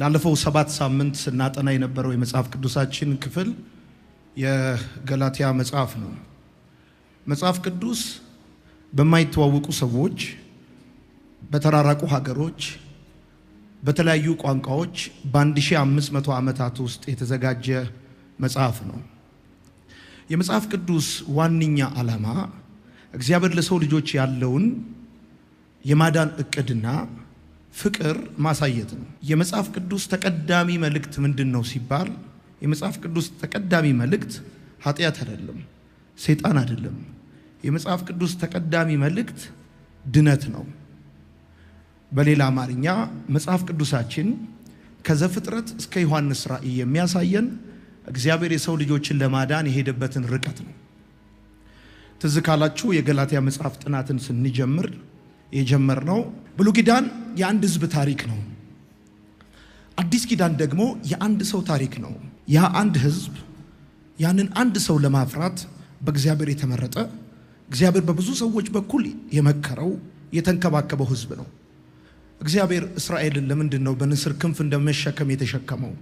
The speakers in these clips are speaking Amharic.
ላለፈው 7 ሳምንት ስናጠና የነበረው የመጽሐፍ ቅዱሳችን ክፍል የገላትያ መጽሐፍ ነው። መጽሐፍ ቅዱስ በማይተዋወቁ ሰዎች፣ በተራራቁ ሀገሮች፣ በተለያዩ ቋንቋዎች በ1500 ዓመታት ውስጥ የተዘጋጀ መጽሐፍ ነው። የመጽሐፍ ቅዱስ ዋነኛ ዓላማ እግዚአብሔር ለሰው ልጆች ያለውን የማዳን እቅድና ፍቅር ማሳየት ነው። የመጽሐፍ ቅዱስ ተቀዳሚ መልእክት ምንድነው ሲባል የመጽሐፍ ቅዱስ ተቀዳሚ መልእክት ኃጢአት አይደለም፣ ሰይጣን አይደለም። የመጽሐፍ ቅዱስ ተቀዳሚ መልእክት ድነት ነው። በሌላ አማርኛ መጽሐፍ ቅዱሳችን ከዘፍጥረት እስከ ዮሐንስ ራእይ የሚያሳየን እግዚአብሔር የሰው ልጆችን ለማዳን የሄደበትን ርቀት ነው። ትዝ ካላችሁ የገላትያ መጽሐፍ ጥናትን ስንጀምር የጀመርነው ብሉይ ኪዳን የአንድ ሕዝብ ታሪክ ነው። አዲስ ኪዳን ደግሞ የአንድ ሰው ታሪክ ነው። ያ አንድ ሕዝብ ያንን አንድ ሰው ለማፍራት በእግዚአብሔር የተመረጠ፣ እግዚአብሔር በብዙ ሰዎች በኩል የመከረው የተንከባከበው ሕዝብ ነው። እግዚአብሔር እስራኤልን ለምንድን ነው በንስር ክንፍ እንደመሸከም የተሸከመው?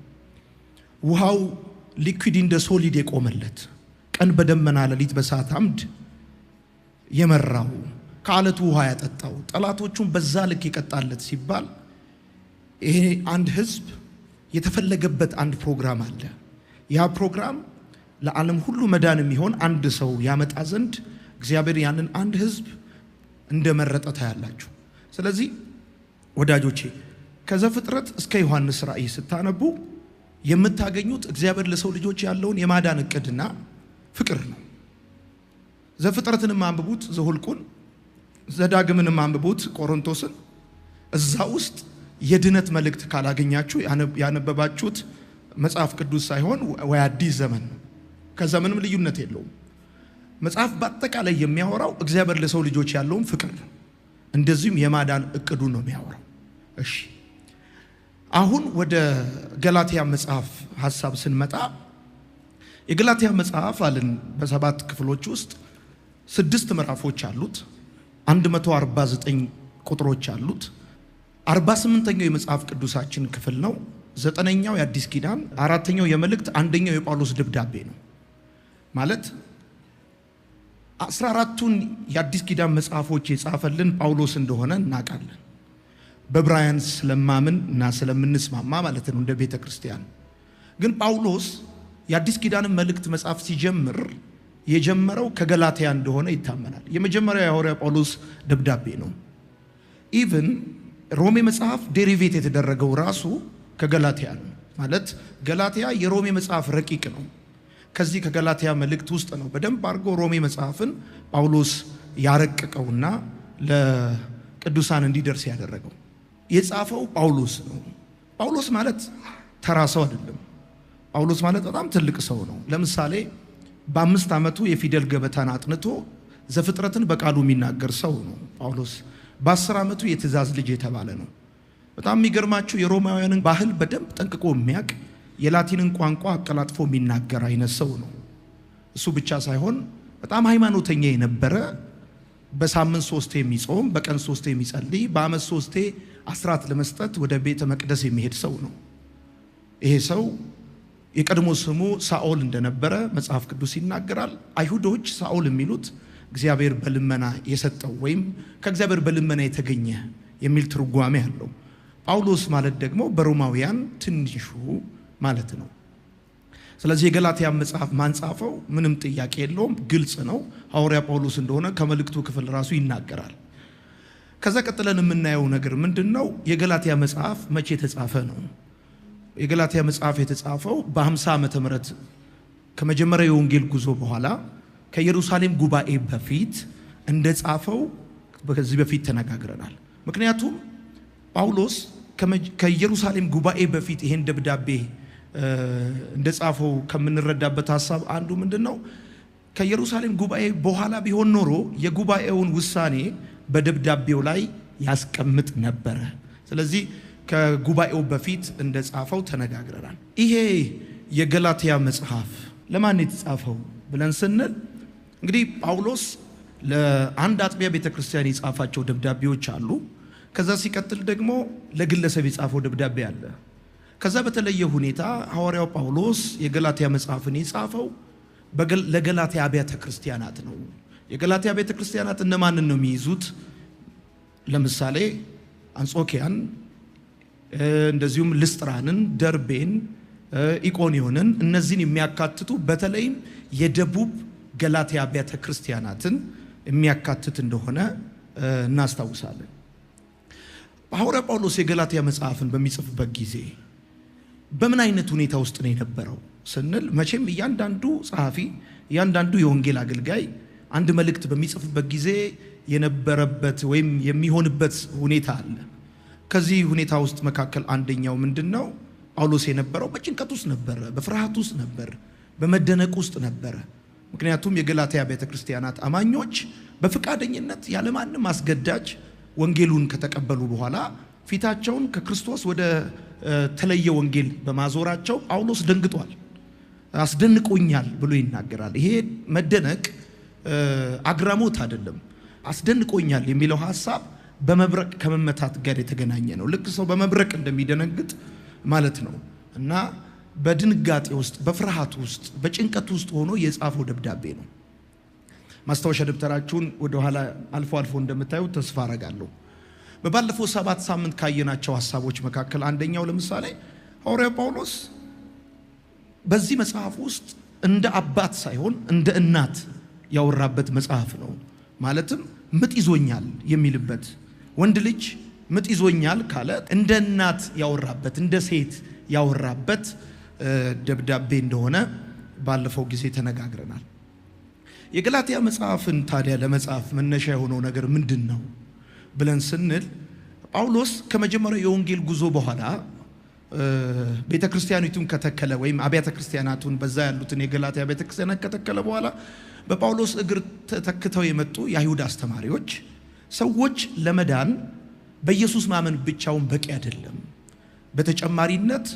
ውሃው liquid እንደ solid የቆመለት፣ ቀን በደመና ሌሊት በእሳት አምድ የመራው፣ ከአለቱ ውሃ ያጠጣው፣ ጠላቶቹን በዛ ልክ የቀጣለት ሲባል ይሄ አንድ ህዝብ የተፈለገበት አንድ ፕሮግራም አለ። ያ ፕሮግራም ለዓለም ሁሉ መዳን የሚሆን አንድ ሰው ያመጣ ዘንድ እግዚአብሔር ያንን አንድ ህዝብ እንደመረጠ ታያላችሁ። ስለዚህ ወዳጆቼ ከዘፍጥረት እስከ ዮሐንስ ራእይ ስታነቡ የምታገኙት እግዚአብሔር ለሰው ልጆች ያለውን የማዳን እቅድና ፍቅር ነው። ዘፍጥረትንም አንብቡት፣ ዘሁልቁን፣ ዘዳግምንም አንብቡት፣ ቆሮንቶስን። እዛ ውስጥ የድነት መልእክት ካላገኛችሁ ያነበባችሁት መጽሐፍ ቅዱስ ሳይሆን ወይ አዲስ ዘመን ነው። ከዛ ምንም ልዩነት የለውም። መጽሐፍ በአጠቃላይ የሚያወራው እግዚአብሔር ለሰው ልጆች ያለውን ፍቅር ነው። እንደዚሁም የማዳን እቅዱን ነው የሚያወራው። እሺ፣ አሁን ወደ ገላትያ መጽሐፍ ሐሳብ ስንመጣ የገላትያ መጽሐፍ አለን በ7 ክፍሎች ውስጥ 6 ምዕራፎች አሉት። 149 ቁጥሮች አሉት። 48ኛው የመጽሐፍ ቅዱሳችን ክፍል ነው። 9ኛው የአዲስ ኪዳን፣ 4ኛው የመልእክት፣ 1ኛው የጳውሎስ ደብዳቤ ነው። ማለት 14ቱን የአዲስ ኪዳን መጽሐፎች የጻፈልን ጳውሎስ እንደሆነ እናውቃለን። በብራያን ስለማምን እና ስለምንስማማ ማለት ነው እንደ ቤተክርስቲያን። ግን ጳውሎስ የአዲስ ኪዳንን መልእክት መጽሐፍ ሲጀምር የጀመረው ከገላትያ እንደሆነ ይታመናል። የመጀመሪያው የሐዋርያው ጳውሎስ ደብዳቤ ነው። even ሮሜ መጽሐፍ derivate የተደረገው ራሱ ከገላትያ ነው። ማለት ገላትያ የሮሜ መጽሐፍ ረቂቅ ነው። ከዚህ ከገላትያ መልእክት ውስጥ ነው በደንብ አድርጎ ሮሜ መጽሐፍን ጳውሎስ ያረቀቀውና ለቅዱሳን እንዲደርስ ያደረገው። የጻፈው ጳውሎስ ነው። ጳውሎስ ማለት ተራ ሰው አይደለም። ጳውሎስ ማለት በጣም ትልቅ ሰው ነው። ለምሳሌ በ5 ዓመቱ የፊደል ገበታን አጥንቶ ዘፍጥረትን በቃሉ የሚናገር ሰው ነው ጳውሎስ። በ10 ዓመቱ የትእዛዝ ልጅ የተባለ ነው። በጣም የሚገርማችሁ የሮማውያንን ባህል በደንብ ጠንቅቆ የሚያውቅ፣ የላቲንን ቋንቋ አቀላጥፎ የሚናገር አይነት ሰው ነው። እሱ ብቻ ሳይሆን በጣም ሃይማኖተኛ የነበረ፣ በሳምንት 3 የሚጾም፣ በቀን 3 የሚጸልይ፣ በአመት 3 አስራት ለመስጠት ወደ ቤተ መቅደስ የሚሄድ ሰው ነው። ይሄ ሰው የቀድሞ ስሙ ሳኦል እንደነበረ መጽሐፍ ቅዱስ ይናገራል። አይሁዶች ሳኦል የሚሉት እግዚአብሔር በልመና የሰጠው ወይም ከእግዚአብሔር በልመና የተገኘ የሚል ትርጓሜ አለው። ጳውሎስ ማለት ደግሞ በሮማውያን ትንሹ ማለት ነው። ስለዚህ የገላትያ መጽሐፍ ማን ጻፈው? ምንም ጥያቄ የለውም፣ ግልጽ ነው። ሐዋርያ ጳውሎስ እንደሆነ ከመልእክቱ ክፍል ራሱ ይናገራል። ከዛ ቀጥለን የምናየው ነገር ምንድነው? የገላትያ መጽሐፍ መቼ የተጻፈ ነው? የገላትያ መጽሐፍ የተጻፈው በ50 ዓመተ ምህረት ከመጀመሪያው የወንጌል ጉዞ በኋላ ከኢየሩሳሌም ጉባኤ በፊት እንደጻፈው ከዚህ በፊት ተነጋግረናል። ምክንያቱም ጳውሎስ ከኢየሩሳሌም ጉባኤ በፊት ይሄን ደብዳቤ እንደጻፈው ከምንረዳበት ሐሳብ አንዱ ምንድነው? ከኢየሩሳሌም ጉባኤ በኋላ ቢሆን ኖሮ የጉባኤውን ውሳኔ በደብዳቤው ላይ ያስቀምጥ ነበር። ስለዚህ ከጉባኤው በፊት እንደጻፈው ተነጋግረናል። ይሄ የገላትያ መጽሐፍ ለማን የተጻፈው ብለን ስንል እንግዲህ ጳውሎስ ለአንድ አጥቢያ ቤተክርስቲያን የጻፋቸው ደብዳቤዎች አሉ። ከዛ ሲቀጥል ደግሞ ለግለሰብ የጻፈው ደብዳቤ አለ። ከዛ በተለየ ሁኔታ ሐዋርያው ጳውሎስ የገላትያ መጽሐፍን የጻፈው ለገላትያ አብያተ ክርስቲያናት ነው። የገላትያ ቤተ ክርስቲያናት እነማንን ነው የሚይዙት? ለምሳሌ አንጾኪያን፣ እንደዚሁም ልስጥራንን፣ ደርቤን፣ ኢቆንዮንን እነዚህን የሚያካትቱ በተለይም የደቡብ ገላትያ አብያተ ክርስቲያናትን የሚያካትት እንደሆነ እናስታውሳለን። ሐዋርያው ጳውሎስ የገላትያ መጽሐፍን በሚጽፍበት ጊዜ በምን አይነት ሁኔታ ውስጥ ነው የነበረው ስንል መቼም እያንዳንዱ ጸሐፊ እያንዳንዱ የወንጌል አገልጋይ አንድ መልእክት በሚጽፍበት ጊዜ የነበረበት ወይም የሚሆንበት ሁኔታ አለ። ከዚህ ሁኔታ ውስጥ መካከል አንደኛው ምንድነው? ጳውሎስ የነበረው በጭንቀት ውስጥ ነበረ፣ በፍርሃት ውስጥ ነበር፣ በመደነቅ ውስጥ ነበረ። ምክንያቱም የገላትያ ቤተክርስቲያናት አማኞች በፍቃደኝነት ያለማንም አስገዳጅ ወንጌሉን ከተቀበሉ በኋላ ፊታቸውን ከክርስቶስ ወደ ተለየ ወንጌል በማዞራቸው ጳውሎስ ደንግጧል። አስደንቆኛል ብሎ ይናገራል። ይሄ መደነቅ አግራሞት አይደለም። አስደንቆኛል የሚለው ሐሳብ በመብረቅ ከመመታት ጋር የተገናኘ ነው። ልክ ሰው በመብረቅ እንደሚደነግጥ ማለት ነው። እና በድንጋጤ ውስጥ፣ በፍርሃት ውስጥ፣ በጭንቀት ውስጥ ሆኖ የጻፈው ደብዳቤ ነው። ማስታወሻ ደብተራችሁን ወደ ኋላ አልፎ አልፎ እንደምታዩት ተስፋ አረጋለሁ። በባለፈው 7 ሳምንት ካየናቸው ሐሳቦች መካከል አንደኛው ለምሳሌ ሐዋርያው ጳውሎስ በዚህ መጽሐፍ ውስጥ እንደ አባት ሳይሆን እንደ እናት ያወራበት መጽሐፍ ነው። ማለትም ምጥ ይዞኛል የሚልበት፣ ወንድ ልጅ ምጥ ይዞኛል ካለ እንደ እናት ያወራበት፣ እንደ ሴት ያወራበት ደብዳቤ እንደሆነ ባለፈው ጊዜ ተነጋግረናል። የገላትያ መጽሐፍን ታዲያ ለመጻፍ መነሻ የሆነው ነገር ምንድነው ብለን ስንል ጳውሎስ ከመጀመሪያው የወንጌል ጉዞ በኋላ ቤተክርስቲያኒቱን ከተከለ ወይም አብያተ ክርስቲያናቱን በዛ ያሉትን የገላትያ ቤተክርስቲያናት ከተከለ በኋላ በጳውሎስ እግር ተተክተው የመጡ የአይሁድ አስተማሪዎች ሰዎች ለመዳን በኢየሱስ ማመን ብቻውን በቂ አይደለም፣ በተጨማሪነት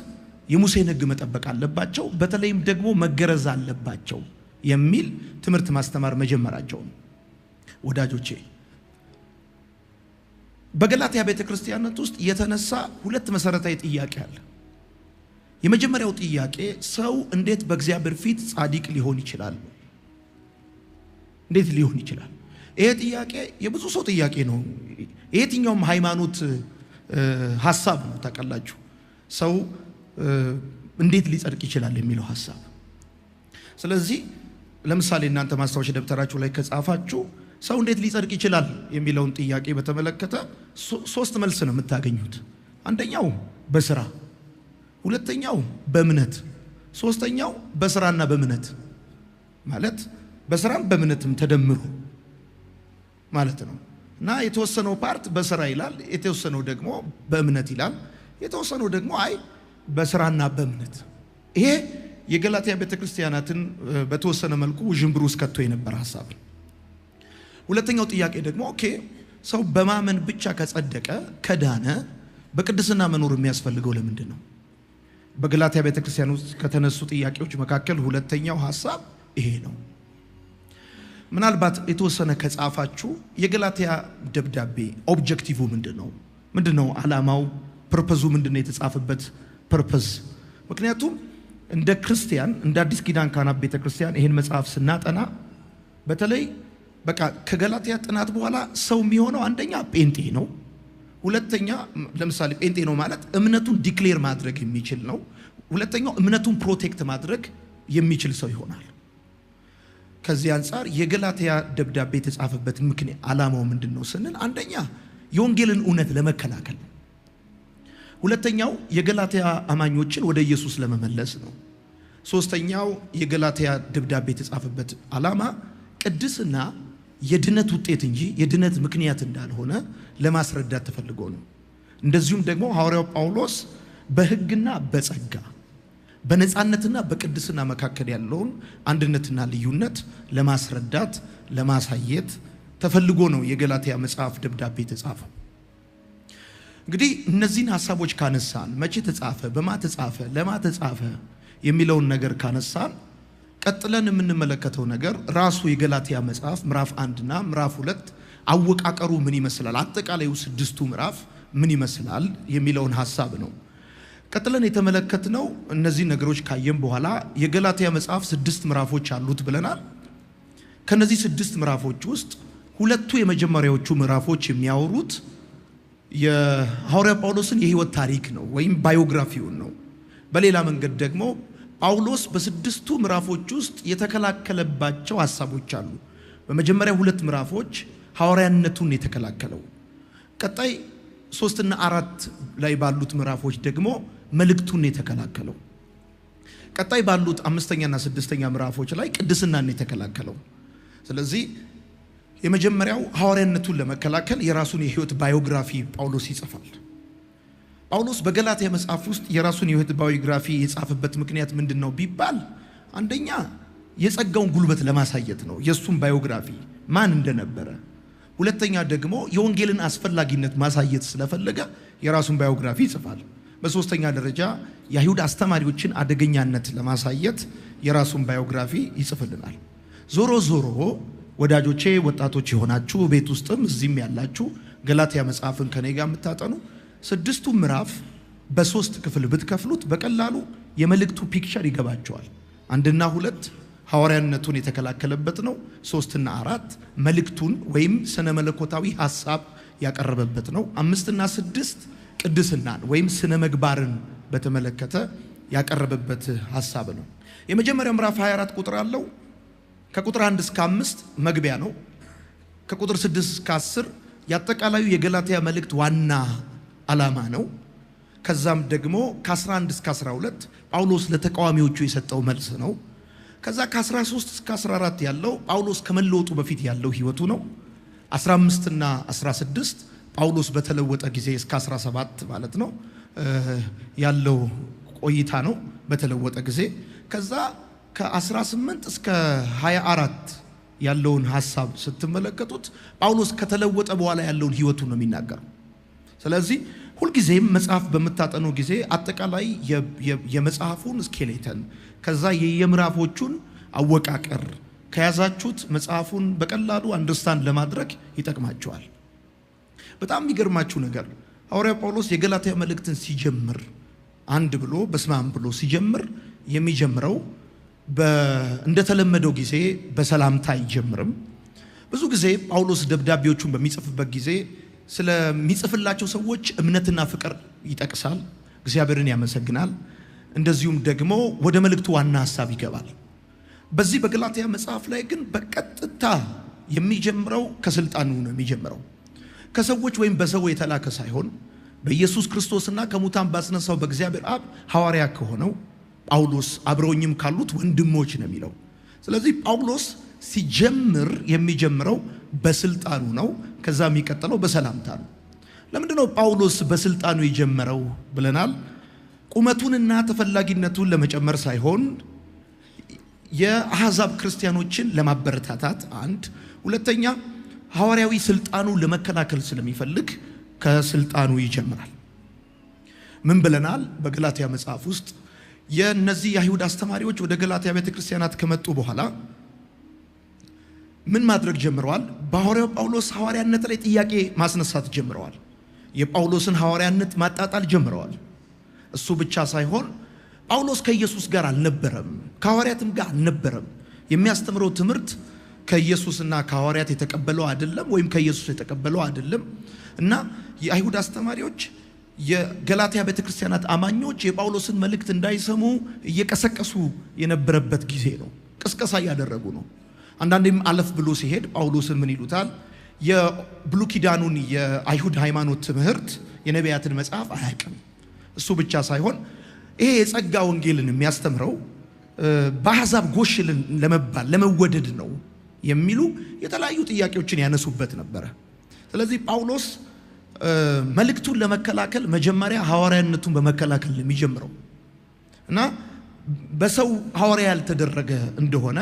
የሙሴን ሕግ መጠበቅ አለባቸው፣ በተለይም ደግሞ መገረዝ አለባቸው የሚል ትምህርት ማስተማር መጀመራቸው ነው። ወዳጆቼ በገላትያ ቤተክርስቲያናት ውስጥ የተነሳ ሁለት መሰረታዊ ጥያቄ አለ። የመጀመሪያው ጥያቄ ሰው እንዴት በእግዚአብሔር ፊት ጻድቅ ሊሆን ይችላል? እንዴት ሊሆን ይችላል? ይሄ ጥያቄ የብዙ ሰው ጥያቄ ነው። የትኛውም ሃይማኖት ሐሳብ ነው። ታውቃላችሁ፣ ሰው እንዴት ሊጸድቅ ይችላል የሚለው ሐሳብ። ስለዚህ ለምሳሌ እናንተ ማስታወሻ ደብተራችሁ ላይ ከጻፋችሁ ሰው እንዴት ሊጸድቅ ይችላል የሚለውን ጥያቄ በተመለከተ ሶስት መልስ ነው የምታገኙት። አንደኛው በስራ፣ ሁለተኛው በእምነት፣ ሶስተኛው በስራና በእምነት። ማለት በስራም በእምነትም ተደምሮ ማለት ነው። እና የተወሰነው part በስራ ይላል፣ የተወሰነው ደግሞ በእምነት ይላል፣ የተወሰነው ደግሞ አይ በስራና በእምነት። ይሄ የገላትያ ቤተክርስቲያናትን በተወሰነ መልኩ ውዥንብር ውስጥ ከቶ የነበረ ሐሳብ ነው። ሁለተኛው ጥያቄ ደግሞ okay ሰው በማመን ብቻ ከጸደቀ ከዳነ በቅድስና መኖር የሚያስፈልገው ለምንድን ነው? በገላትያ ቤተክርስቲያን ውስጥ ከተነሱ ጥያቄዎች መካከል ሁለተኛው ሐሳብ ይሄ ነው። ምናልባት የተወሰነ ከጻፋችሁ የገላትያ ደብዳቤ objective ምንድነው? ምንድነው ዓላማው? purpose ኡ ምንድነው? የተጻፈበት purpose። ምክንያቱም እንደ ክርስቲያን እንደ አዲስ ኪዳን ካህናት ቤተክርስቲያን ይሄን መጽሐፍ ስናጠና በተለይ በቃ ከገላትያ ጥናት በኋላ ሰው የሚሆነው አንደኛ ጴንጤ ነው። ሁለተኛ ለምሳሌ ጴንጤ ነው ማለት እምነቱን declare ማድረግ የሚችል ነው። ሁለተኛው እምነቱን protect ማድረግ የሚችል ሰው ይሆናል። ከዚህ አንፃር የገላትያ ደብዳቤ የተጻፈበት ምክንያት ዓላማው ምንድነው ስንል አንደኛ የወንጌልን እውነት ለመከላከል፣ ሁለተኛው የገላትያ አማኞችን ወደ ኢየሱስ ለመመለስ ነው። ሶስተኛው የገላትያ ደብዳቤ የተጻፈበት ዓላማ ቅድስና የድነት ውጤት እንጂ የድነት ምክንያት እንዳልሆነ ለማስረዳት ተፈልጎ ነው። እንደዚሁም ደግሞ ሐዋርያው ጳውሎስ በሕግና በጸጋ በነፃነትና በቅድስና መካከል ያለውን አንድነትና ልዩነት ለማስረዳት ለማሳየት ተፈልጎ ነው የገላትያ መጽሐፍ ደብዳቤ የተጻፈው። እንግዲህ እነዚህን ሐሳቦች ካነሳን መቼ ተጻፈ፣ በማ ተጻፈ፣ ለማ ተጻፈ የሚለውን ነገር ካነሳን ቀጥለን የምንመለከተው ነገር ራሱ የገላትያ መጽሐፍ ምዕራፍ 1 እና ምዕራፍ 2 አወቃቀሩ ምን ይመስላል፣ አጠቃላዩ 6ቱ ምዕራፍ ምን ይመስላል የሚለውን ሐሳብ ነው። ቀጥለን የተመለከትነው እነዚህ ነገሮች ካየን በኋላ የገላትያ መጽሐፍ 6 ምዕራፎች አሉት ብለናል። ከነዚህ 6 ምዕራፎች ውስጥ ሁለቱ የመጀመሪያዎቹ ምዕራፎች የሚያወሩት የሐዋርያ ጳውሎስን የህይወት ታሪክ ነው ወይም ባዮግራፊውን ነው። በሌላ መንገድ ደግሞ ጳውሎስ በ6ቱ ምዕራፎች ውስጥ የተከላከለባቸው ሐሳቦች አሉ። በመጀመሪያ 2 ምዕራፎች ሐዋርያነቱን የተከላከለው፣ ቀጣይ 3 እና 4 ላይ ባሉት ምዕራፎች ደግሞ መልእክቱን የተከላከለው፣ ቀጣይ ባሉት 5ኛና 6ኛ ምዕራፎች ላይ ቅድስናን የተከላከለው። ስለዚህ የመጀመሪያው ሐዋርያነቱን ለመከላከል የራሱን የህይወት ባዮግራፊ ጳውሎስ ይጽፋል። ጳውሎስ በገላትያ መጽሐፍ ውስጥ የራሱን የህይወት ባዮግራፊ የጻፈበት ምክንያት ምንድነው ቢባል፣ አንደኛ የጸጋውን ጉልበት ለማሳየት ነው፣ የሱን ባዮግራፊ ማን እንደነበረ። ሁለተኛ ደግሞ የወንጌልን አስፈላጊነት ማሳየት ስለፈለገ የራሱን ባዮግራፊ ይጽፋል። በሶስተኛ ደረጃ የአይሁድ አስተማሪዎችን አደገኛነት ለማሳየት የራሱን ባዮግራፊ ይጽፍልናል። ዞሮ ዞሮ ወዳጆቼ፣ ወጣቶች የሆናችሁ ቤት ውስጥም እዚህም ያላችሁ ገላትያ መጽሐፍን ከኔ ጋር የምታጠኑ 6ቱ ምዕራፍ በ3 ክፍል ብትከፍሉት በቀላሉ የመልእክቱ picture ይገባቸዋል። 1 እና 2 ሐዋርያነቱን የተከላከለበት ነው። 3 እና 4 መልእክቱን ወይም ስነ መለኮታዊ ሐሳብ ያቀረበበት ነው። 5 እና 6 ቅድስናን ወይም ስነ ምግባርን በተመለከተ ያቀረበበት ሐሳብ ነው። የመጀመሪያው ምዕራፍ 24 ቁጥር አለው። ከቁጥር 1 እስከ 5 መግቢያ ነው። ከቁጥር 6 እስከ 10 ያጠቃላዩ የገላትያ መልእክት ዋና ዓላማ ነው። ከዛም ደግሞ ከ11 እስከ 12 ጳውሎስ ለተቃዋሚዎቹ የሰጠው መልስ ነው። ከዛ ከ13 እስከ 14 ያለው ጳውሎስ ከመለወጡ በፊት ያለው ህይወቱ ነው። 15 እና 16 ጳውሎስ በተለወጠ ጊዜ እስከ 17 ማለት ነው ያለው ቆይታ ነው በተለወጠ ጊዜ። ከዛ ከ18 እስከ 24 ያለውን ሐሳብ ስትመለከቱት ጳውሎስ ከተለወጠ በኋላ ያለውን ህይወቱን ነው የሚናገረው። ስለዚህ ሁልጊዜም መጽሐፍ በምታጠኑ ጊዜ አጠቃላይ የመጽሐፉን ስኬሌተን ከዛ የየምዕራፎቹን አወቃቀር ከያዛችሁት መጽሐፉን በቀላሉ አንደርስታንድ ለማድረግ ይጠቅማችኋል። በጣም የሚገርማችሁ ነገር ሐዋርያው ጳውሎስ የገላትያ መልእክትን ሲጀምር አንድ ብሎ በስማም ብሎ ሲጀምር የሚጀምረው እንደተለመደው ጊዜ በሰላምታ አይጀምርም። ብዙ ጊዜ ጳውሎስ ደብዳቤዎቹን በሚጽፍበት ጊዜ ስለሚጽፍላቸው ሰዎች እምነትና ፍቅር ይጠቅሳል፣ እግዚአብሔርን ያመሰግናል። እንደዚሁም ደግሞ ወደ መልእክቱ ዋና ሐሳብ ይገባል። በዚህ በገላትያ መጽሐፍ ላይ ግን በቀጥታ የሚጀምረው ከስልጣኑ ነው የሚጀምረው። ከሰዎች ወይም በሰው የተላከ ሳይሆን በኢየሱስ ክርስቶስና ከሙታን ባስነሳው በእግዚአብሔር አብ ሐዋርያ ከሆነው ጳውሎስ አብረውኝም ካሉት ወንድሞች ነው የሚለው። ስለዚህ ጳውሎስ ሲጀምር የሚጀምረው በስልጣኑ ነው። ከዛ የሚቀጥለው በሰላምታ ነው። ለምንድነው ጳውሎስ በስልጣኑ የጀመረው ብለናል? ቁመቱንና ተፈላጊነቱን ለመጨመር ሳይሆን የአሕዛብ ክርስቲያኖችን ለማበረታታት አንድ፣ ሁለተኛ ሐዋርያዊ ስልጣኑ ለመከላከል ስለሚፈልግ ከስልጣኑ ይጀምራል። ምን ብለናል? በገላትያ መጽሐፍ ውስጥ የነዚህ የአይሁድ አስተማሪዎች ወደ ገላትያ ቤተክርስቲያናት ከመጡ በኋላ ምን ማድረግ ጀምረዋል? በሐዋርያው ጳውሎስ ሐዋርያነት ላይ ጥያቄ ማስነሳት ጀምረዋል። የጳውሎስን ሐዋርያነት ማጣጣል ጀምረዋል። እሱ ብቻ ሳይሆን ጳውሎስ ከኢየሱስ ጋር አልነበረም፣ ከሐዋርያትም ጋር አልነበረም። የሚያስተምረው ትምህርት ከኢየሱስና ከሐዋርያት የተቀበለው አይደለም፣ ወይም ከኢየሱስ የተቀበለው አይደለም። እና የአይሁድ አስተማሪዎች የገላትያ ቤተክርስቲያናት አማኞች የጳውሎስን መልእክት እንዳይሰሙ እየቀሰቀሱ የነበረበት ጊዜ ነው። ቅስቀሳ እያደረጉ ነው። አንዳንዴም አለፍ ብሎ ሲሄድ ጳውሎስን ምን ይሉታል? የብሉይ ኪዳኑን የአይሁድ ሃይማኖት ትምህርት የነቢያትን መጽሐፍ አያውቅም። እሱ ብቻ ሳይሆን ይሄ የጸጋ ወንጌልን የሚያስተምረው በአሕዛብ ጎሽ ለመባል ለመወደድ ነው የሚሉ የተለያዩ ጥያቄዎችን ያነሱበት ነበር። ስለዚህ ጳውሎስ መልእክቱን ለመከላከል መጀመሪያ ሐዋርያነቱን በመከላከል ነው የሚጀምረው። እና በሰው ሐዋርያ ያልተደረገ እንደሆነ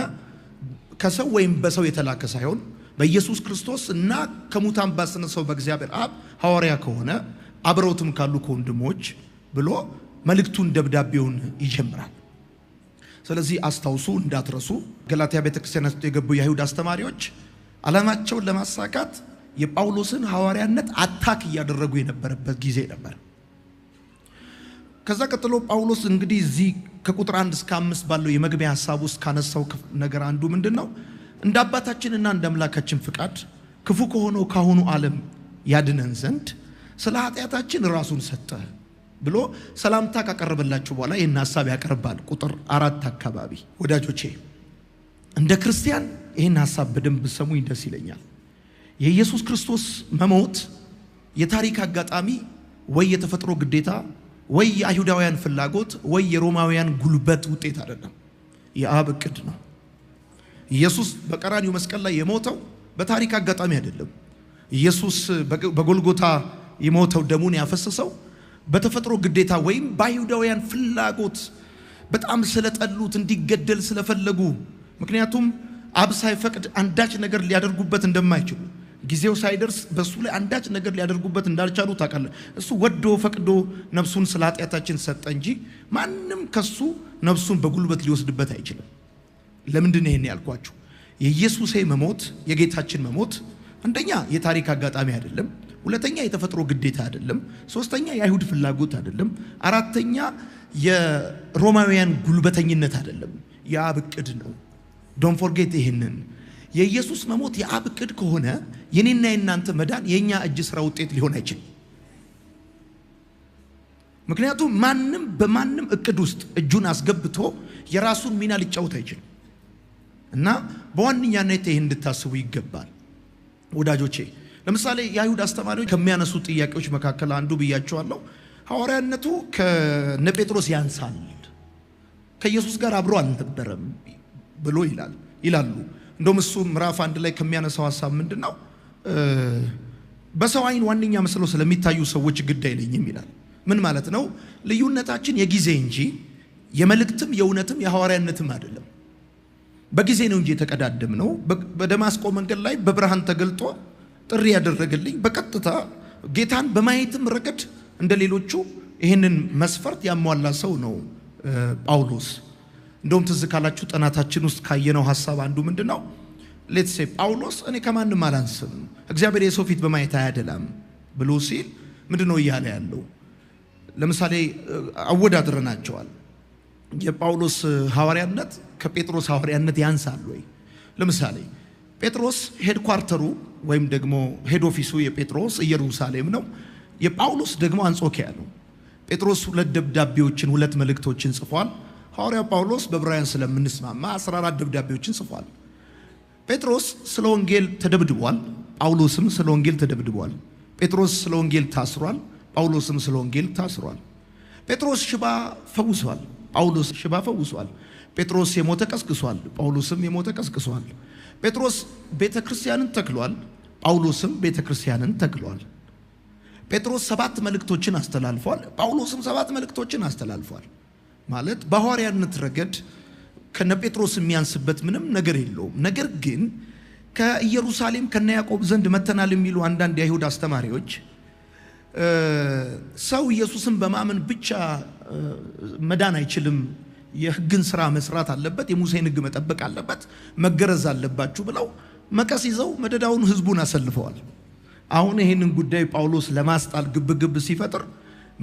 ከሰው ወይም በሰው የተላከ ሳይሆን በኢየሱስ ክርስቶስ እና ከሙታን ባስነሳው በእግዚአብሔር አብ ሐዋርያ ከሆነ አብረውትም ካሉ ከወንድሞች ብሎ መልእክቱን ደብዳቤውን ይጀምራል። ስለዚህ አስታውሱ እንዳትረሱ፣ ገላትያ ቤተክርስቲያን ውስጥ የገቡ የአይሁድ አስተማሪዎች ዓላማቸውን ለማሳካት የጳውሎስን ሐዋርያነት attack እያደረጉ የነበረበት ጊዜ ነበር። ከዛ ቀጥሎ ጳውሎስ እንግዲህ እዚህ ከቁጥር 1 እስከ 5 ባለው የመግቢያ ሐሳብ ውስጥ ካነሳው ነገር አንዱ ምንድነው? እንደ አባታችንና እንደ አምላካችን ፍቃድ ክፉ ከሆነው ካሁኑ ዓለም ያድነን ዘንድ ስለ ኃጢአታችን ራሱን ሰጠ ብሎ ሰላምታ ካቀረበላችሁ በኋላ ይህን ሐሳብ ያቀርባል። ቁጥር 4 አካባቢ ወዳጆቼ እንደ ክርስቲያን ይህን ሐሳብ በደንብ ሰሙኝ ደስ ይለኛል። የኢየሱስ ክርስቶስ መሞት የታሪክ አጋጣሚ ወይ የተፈጥሮ ግዴታ ወይ የአይሁዳውያን ፍላጎት ወይ የሮማውያን ጉልበት ውጤት አይደለም። የአብ እቅድ ነው። ኢየሱስ በቀራንዮ መስቀል ላይ የሞተው በታሪክ አጋጣሚ አይደለም። ኢየሱስ በጎልጎታ የሞተው ደሙን ያፈሰሰው በተፈጥሮ ግዴታ ወይም በአይሁዳውያን ፍላጎት በጣም ስለጠሉት እንዲገደል ስለፈለጉ፣ ምክንያቱም አብ ሳይፈቅድ አንዳች ነገር ሊያደርጉበት እንደማይችሉ ጊዜው ሳይደርስ በሱ ላይ አንዳች ነገር ሊያደርጉበት እንዳልቻሉ ታውቃለህ። እሱ ወዶ ፈቅዶ ነፍሱን ስለ ኃጢአታችን ሰጠ እንጂ ማንም ከሱ ነፍሱን በጉልበት ሊወስድበት አይችልም። ለምንድን ነው ይሄን ያልኳችሁ? የኢየሱስ መሞት የጌታችን መሞት አንደኛ የታሪክ አጋጣሚ አይደለም፣ ሁለተኛ የተፈጥሮ ግዴታ አይደለም፣ ሶስተኛ የአይሁድ ፍላጎት አይደለም፣ አራተኛ የሮማውያን ጉልበተኝነት አይደለም። የአብ እቅድ ነው። Don't forget ይሄንን። የኢየሱስ መሞት የአብ እቅድ ከሆነ የኔና የናንተ መዳን የኛ እጅ ስራ ውጤት ሊሆን አይችልም። ምክንያቱም ማንም በማንም እቅድ ውስጥ እጁን አስገብቶ የራሱን ሚና ሊጫወት አይችልም። እና በዋነኛነት ይሄን እንድታስቡ ይገባል ወዳጆቼ። ለምሳሌ የአይሁድ አስተማሪዎች ከሚያነሱ ጥያቄዎች መካከል አንዱ ብያቸዋለሁ፣ ሐዋርያነቱ ከነ ጴጥሮስ ያንሳል፣ ከኢየሱስ ጋር አብሮ አልነበረም ብሎ ይላሉ። እንደውም እሱ ምዕራፍ 1 ላይ ከሚያነሳው ሐሳብ ምንድነው? በሰው አይን ዋነኛ መስለው ስለሚታዩ ሰዎች ግድ አይለኝም ይላል። ምን ማለት ነው? ልዩነታችን የጊዜ እንጂ የመልእክትም የእውነትም የሐዋርያነትም አይደለም። በጊዜ ነው እንጂ የተቀዳደምነው። በደማስቆ መንገድ ላይ በብርሃን ተገልጦ ጥሪ ያደረገልኝ በቀጥታ ጌታን በማየትም ረገድ እንደሌሎቹ ይሄንን መስፈርት ያሟላ ሰው ነው ጳውሎስ። እንደውም ትዝ ካላችሁ ጥናታችን ውስጥ ካየነው ሐሳብ አንዱ ምንድነው? Let's say ጳውሎስ እኔ ከማንም አላንስም፣ እግዚአብሔር የሰው ፊት በማየት አያደላም ብሎ ሲል ምንድነው እያለ ያለው? ለምሳሌ አወዳድረናቸዋል። የጳውሎስ ሐዋርያነት ከጴጥሮስ ሐዋርያነት ያንሳል ወይ? ለምሳሌ ጴጥሮስ headquarter ኡ ወይም ደግሞ head office ኡ የጴጥሮስ ኢየሩሳሌም ነው። የጳውሎስ ደግሞ አንጾኪያ ነው። ጴጥሮስ 2 ደብዳቤዎችን 2 መልእክቶችን ጽፏል። ሐዋርያው ጳውሎስ በዕብራውያን ስለምንስማማ 14 ደብዳቤዎችን ጽፏል። ጴጥሮስ ስለ ወንጌል ተደብድቧል። ጳውሎስም ስለ ወንጌል ተደብድቧል። ጴጥሮስ ስለ ወንጌል ታስሯል። ጳውሎስም ስለ ወንጌል ታስሯል። ጴጥሮስ ሽባ ፈውሷል። ጳውሎስ ሽባ ፈውሷል። ጴጥሮስ የሞተ ቀስቅሷል። ጳውሎስም የሞተ ቀስቅሷል። ጴጥሮስ ቤተክርስቲያንን ተክሏል። ጳውሎስም ቤተክርስቲያንን ተክሏል። ጴጥሮስ 7 መልእክቶችን አስተላልፏል። ጳውሎስም 7 መልእክቶችን አስተላልፏል። ማለት በሐዋርያነት ረገድ ከነ ጴጥሮስ የሚያንስበት ምንም ነገር የለውም። ነገር ግን ከኢየሩሳሌም ከነ ያዕቆብ ዘንድ መተናል የሚሉ አንዳንድ የአይሁድ አስተማሪዎች ሰው ኢየሱስን በማመን ብቻ መዳን አይችልም፣ የሕግን ስራ መስራት አለበት፣ የሙሴን ሕግ መጠበቅ አለበት፣ መገረዝ አለባችሁ ብለው መቀስ ይዘው መደዳውን ህዝቡን አሰልፈዋል። አሁን ይሄንን ጉዳይ ጳውሎስ ለማስጣል ግብግብ ሲፈጥር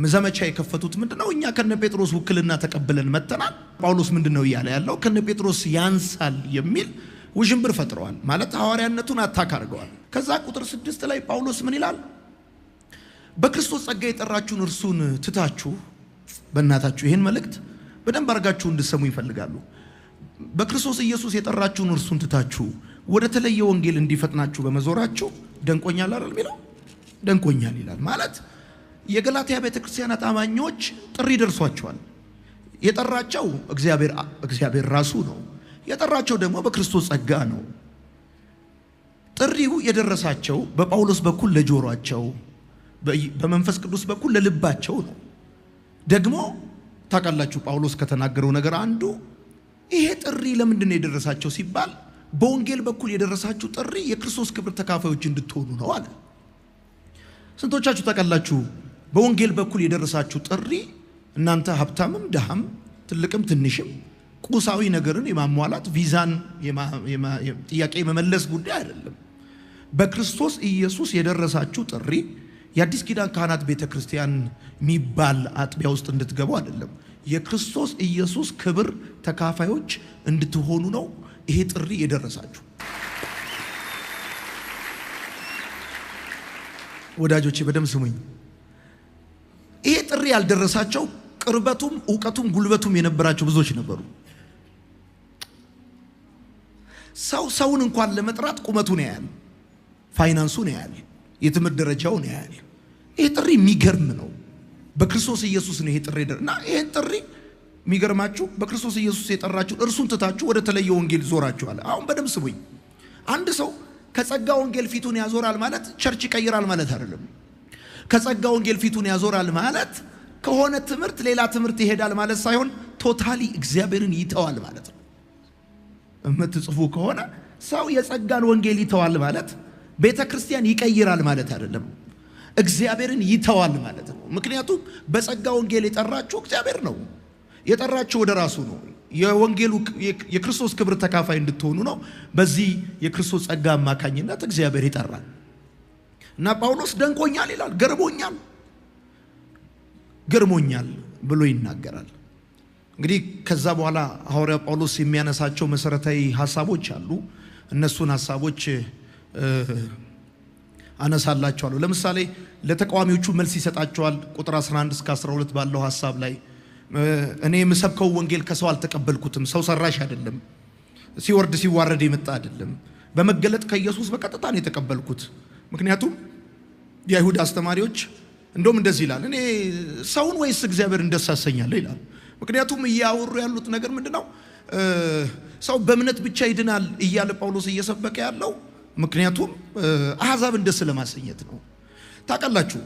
ዘመቻ የከፈቱት ምንድነው? እኛ ከነ ጴጥሮስ ውክልና ተቀብለን መተናል። ጳውሎስ ምንድነው እያለ ያለው? ከነ ጴጥሮስ ያንሳል የሚል ውዥንብር ፈጥረዋል። ማለት ሐዋርያነቱን attack አድርገዋል። ከዛ ቁጥር 6 ላይ ጳውሎስ ምን ይላል? በክርስቶስ ጸጋ የጠራችሁን እርሱን ትታችሁ፣ በእናታችሁ ይሄን መልእክት በደንብ አድርጋችሁ እንድሰሙ ይፈልጋሉ። በክርስቶስ ኢየሱስ የጠራችሁን እርሱን ትታችሁ ወደ ተለየ ወንጌል እንዲፈጥናችሁ በመዞራችሁ ደንቆኛል አይደል የሚለው? ደንቆኛል ይላል። ማለት የገላትያ ቤተክርስቲያን አማኞች ጥሪ ደርሷቸዋል። የጠራቸው እግዚአብሔር ራሱ ነው። የጠራቸው ደግሞ በክርስቶስ ጸጋ ነው። ጥሪው የደረሳቸው በጳውሎስ በኩል ለጆሮአቸው፣ በመንፈስ ቅዱስ በኩል ለልባቸው ነው። ደግሞ ታውቃላችሁ ጳውሎስ ከተናገረው ነገር አንዱ ይሄ ጥሪ ለምንድን ነው የደረሳቸው ሲባል በወንጌል በኩል የደረሳችሁ ጥሪ የክርስቶስ ክብር ተካፋዮች እንድትሆኑ ነው አለ። ስንቶቻችሁ ታውቃላችሁ በወንጌል በኩል የደረሳችሁ ጥሪ እናንተ ሀብታምም ድሃም ትልቅም ትንሽም ቁሳዊ ነገርን የማሟላት ቪዛን ጥያቄ የመመለስ ጉዳይ አይደለም። በክርስቶስ ኢየሱስ የደረሳችሁ ጥሪ የአዲስ ኪዳን ካህናት ቤተክርስቲያን የሚባል አጥቢያ ውስጥ እንድትገቡ አይደለም። የክርስቶስ ኢየሱስ ክብር ተካፋዮች እንድትሆኑ ነው ይሄ ጥሪ የደረሳችሁ። ወዳጆቼ በደም ስሙኝ። ይሄ ጥሪ ያልደረሳቸው ቅርበቱም እውቀቱም ጉልበቱም የነበራቸው ብዙዎች ነበሩ። ሰው ሰውን እንኳን ለመጥራት ቁመቱን ያያል፣ ፋይናንሱን ያያል፣ የትምህርት ደረጃውን ያያል። ይሄ ጥሪ የሚገርም ነው። በክርስቶስ ኢየሱስ ነው ይሄ ጥሪ እና ይሄን ጥሪ የሚገርማችሁ በክርስቶስ ኢየሱስ የጠራችሁ እርሱን ትታችሁ ወደ ተለየ ወንጌል ዞራችኋል። አሁን በደም ስሙኝ። አንድ ሰው ከጸጋ ወንጌል ፊቱን ያዞራል ማለት church ይቀይራል ማለት አይደለም። ከጸጋ ወንጌል ፊቱን ያዞራል ማለት ከሆነ ትምህርት ሌላ ትምህርት ይሄዳል ማለት ሳይሆን totally እግዚአብሔርን ይተዋል ማለት ነው። የምትጽፉ ከሆነ ሰው የጸጋን ወንጌል ይተዋል ማለት ቤተክርስቲያን ይቀይራል ማለት አይደለም። እግዚአብሔርን ይተዋል ማለት ነው። ምክንያቱም በጸጋ ወንጌል የጠራችሁ እግዚአብሔር ነው። የጠራችሁ ወደ ራሱ ነው። የወንጌሉ የክርስቶስ ክብር ተካፋይ እንድትሆኑ ነው። በዚህ የክርስቶስ ጸጋ አማካኝነት እግዚአብሔር ይጠራል። እና ጳውሎስ ደንቆኛል ይላል፣ ገርሞኛል ገርሞኛል ብሎ ይናገራል። እንግዲህ ከዛ በኋላ ሐዋርያው ጳውሎስ የሚያነሳቸው መሰረታዊ ሐሳቦች አሉ። እነሱን ሐሳቦች አነሳላቸዋለሁ። ለምሳሌ ለተቃዋሚዎቹ መልስ ይሰጣቸዋል። ቁጥር 11 እስከ 12 ባለው ሐሳብ ላይ እኔ የምሰብከው ወንጌል ከሰው አልተቀበልኩትም፣ ሰው ሰራሽ አይደለም፣ ሲወርድ ሲዋረድ የመጣ አይደለም፣ በመገለጥ ከኢየሱስ በቀጥታ ነው የተቀበልኩት። ምክንያቱም የአይሁድ አስተማሪዎች እንደውም እንደዚህ ይላል፣ እኔ ሰውን ወይስ እግዚአብሔርን ደስ አሰኛለሁ ይላል። ምክንያቱም እያወሩ ያሉት ነገር ምንድነው? ሰው በእምነት ብቻ ይድናል እያለ ጳውሎስ እየሰበከ ያለው ምክንያቱም አሕዛብን ደስ ለማሰኘት ነው። ታውቃላችሁ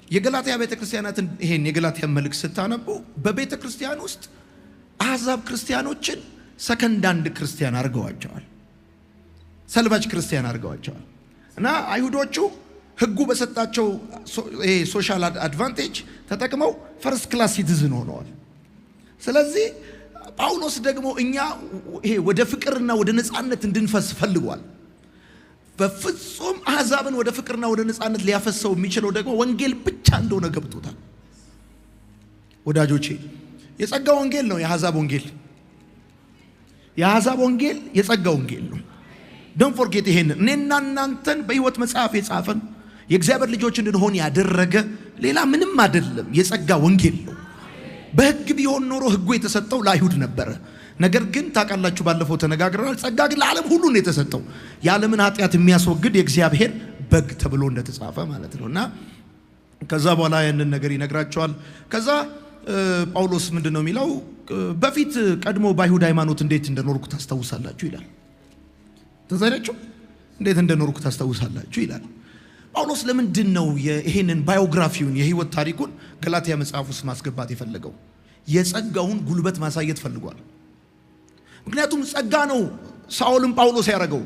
የገላትያ ቤተክርስቲያናትን ይሄን የገላትያ መልእክት ስታነቡ በቤተክርስቲያን ውስጥ አሕዛብ ክርስቲያኖችን second hand ክርስቲያን አድርገዋቸዋል። ሰልባጅ ክርስቲያን አድርገዋቸዋል። እና አይሁዶቹ ሕጉ በሰጣቸው social advantage ተጠቅመው first class citizen ሆነዋል። ስለዚህ ጳውሎስ ደግሞ እኛ ይሄ ወደ ፍቅርና ወደ ነፃነት እንድንፈስ ፈልጓል። በፍጹም አሕዛብን ወደ ፍቅርና ወደ ነፃነት ሊያፈሰው የሚችለው ደግሞ ወንጌል ብቻ እንደሆነ ገብቶታል። ወዳጆቼ የጸጋ ወንጌል ነው የአሕዛብ ወንጌል። የአሕዛብ ወንጌል የጸጋ ወንጌል ነው። Don't forget ይሄንን። እኔና እናንተን በሕይወት መጽሐፍ የጻፈን የእግዚአብሔር ልጆች እንድንሆን ያደረገ ሌላ ምንም አይደለም፣ የጸጋ ወንጌል ነው። በሕግ ቢሆን ኖሮ ሕጉ የተሰጠው ለአይሁድ ነበረ። ነገር ግን ታውቃላችሁ ባለፈው ተነጋግረናል። ጸጋ ግን ለዓለም ሁሉ ነው የተሰጠው። የዓለምን ኃጢአት የሚያስወግድ የእግዚአብሔር በግ ተብሎ እንደተጻፈ ማለት ነውና ከዛ በኋላ ያንን ነገር ይነግራቸዋል። ከዛ ጳውሎስ ምንድነው የሚለው? በፊት ቀድሞ በአይሁድ ሃይማኖት እንዴት እንደኖርኩ ታስታውሳላችሁ ይላል። ተዛሪያችሁ እንዴት እንደኖርኩ ታስታውሳላችሁ ይላል። ጳውሎስ ለምንድን ነው ይሄንን ባዮግራፊውን የህይወት ታሪኩን ገላትያ መጽሐፍ ውስጥ ማስገባት የፈለገው? የጸጋውን ጉልበት ማሳየት ፈልጓል። ምክንያቱም ጸጋ ነው ሳኦልን ጳውሎስ ያደረገው።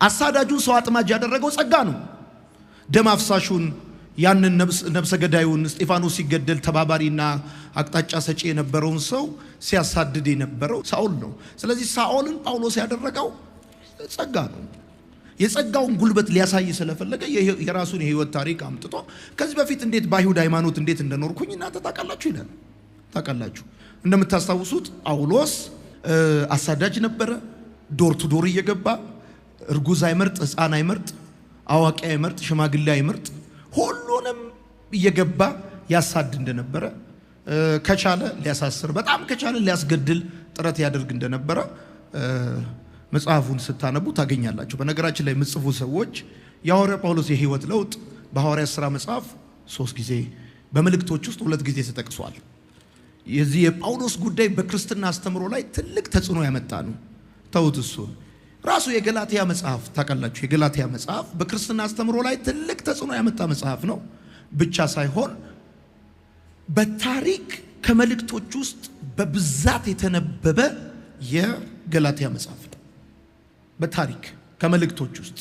አሳዳጁን ሰው አጥማጅ ያደረገው ጸጋ ነው። ደም አፍሳሹን ያንን ነፍሰ ገዳዩን እስጢፋኖስ ሲገደል ተባባሪና አቅጣጫ ሰጪ የነበረውን ሰው ሲያሳድድ የነበረው ሳኦል ነው። ስለዚህ ሳኦልን ጳውሎስ ያደረገው ጸጋ ነው። የጸጋውን ጉልበት ሊያሳይ ስለፈለገ የራሱን የህይወት ታሪክ አምጥቶ ከዚህ በፊት እንዴት በአይሁድ ሃይማኖት እንዴት እንደኖርኩኝ እናንተ ታውቃላችሁ ይላል። ታውቃላችሁ እንደምታስታውሱት ጳውሎስ አሳዳጅ ነበረ። door to door እየገባ እርጉዝ አይመርጥ፣ ህፃን አይመርጥ፣ አዋቂ አይመርጥ፣ ሽማግሌ አይመርጥ፣ ሁሉንም እየገባ ያሳድ እንደነበረ፣ ከቻለ ሊያሳስር፣ በጣም ከቻለ ሊያስገድል ጥረት ያደርግ እንደነበረ መጽሐፉን ስታነቡ ታገኛላችሁ። በነገራችን ላይ የምጽፉ ሰዎች የሐዋርያው ጳውሎስ የህይወት ለውጥ በሐዋርያት ሥራ መጽሐፍ 3 ጊዜ በመልእክቶች ውስጥ 2 ጊዜ ተጠቅሷል። የዚህ የጳውሎስ ጉዳይ በክርስትና አስተምሮ ላይ ትልቅ ተጽዕኖ ያመጣ ነው። ተውት እሱን። ራሱ የገላትያ መጽሐፍ ታውቃላችሁ፣ የገላትያ መጽሐፍ በክርስትና አስተምሮ ላይ ትልቅ ተጽዕኖ ያመጣ መጽሐፍ ነው ብቻ ሳይሆን በታሪክ ከመልእክቶች ውስጥ በብዛት የተነበበ የገላትያ መጽሐፍ ነው። በታሪክ ከመልእክቶች ውስጥ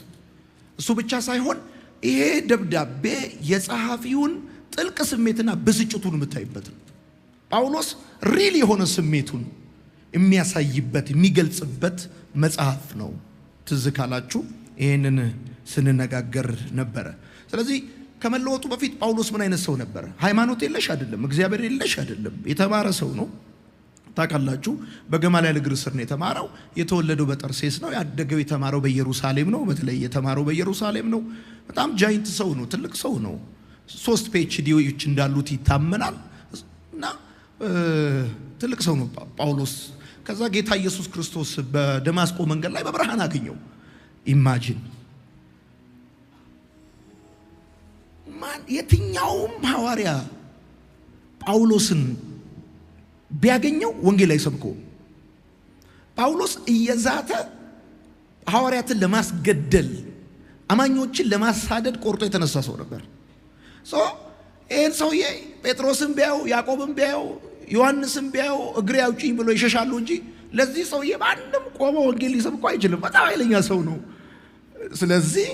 እሱ ብቻ ሳይሆን ይሄ ደብዳቤ የጸሐፊውን ጥልቅ ስሜትና ብስጭቱን የምታይበት ነው። ጳውሎስ real የሆነ ስሜቱን የሚያሳይበት የሚገልጽበት መጽሐፍ ነው። ትዝ ካላችሁ ይሄንን ስንነጋገር ነበረ። ስለዚህ ከመለወጡ በፊት ጳውሎስ ምን አይነት ሰው ነበር? ሃይማኖት የለሽ አይደለም፣ እግዚአብሔር የለሽ አይደለም፣ የተማረ ሰው ነው። ታውቃላችሁ፣ በገማልያል እግር ስር ነው የተማረው። የተወለደው በጠርሴስ ነው። ያደገው የተማረው በኢየሩሳሌም ነው። በተለይ የተማረው በኢየሩሳሌም ነው። በጣም giant ሰው ነው፣ ትልቅ ሰው ነው። 3 PhD ዎች እንዳሉት ይታመናል። እና ትልቅ ሰው ነው ጳውሎስ። ከዛ ጌታ ኢየሱስ ክርስቶስ በደማስቆ መንገድ ላይ በብርሃን አገኘው። Imagine ማን የትኛውም ሐዋርያ ጳውሎስን ቢያገኘው ወንጌል አይሰብከውም። ጳውሎስ እየዛተ ሐዋርያትን ለማስገደል አማኞችን ለማሳደድ ቆርጦ የተነሳ ሰው ነበር። So ይሄን ሰውዬ ጴጥሮስን ቢያየው፣ ያዕቆብን ቢያየው፣ ዮሐንስን ቢያየው እግሬ አውጪኝ ብሎ ይሸሻሉ እንጂ ለዚህ ሰውዬ ማንም ቆሞ ወንጌል ሊሰብከው አይችልም። በጣም ኃይለኛ ሰው ነው። ስለዚህ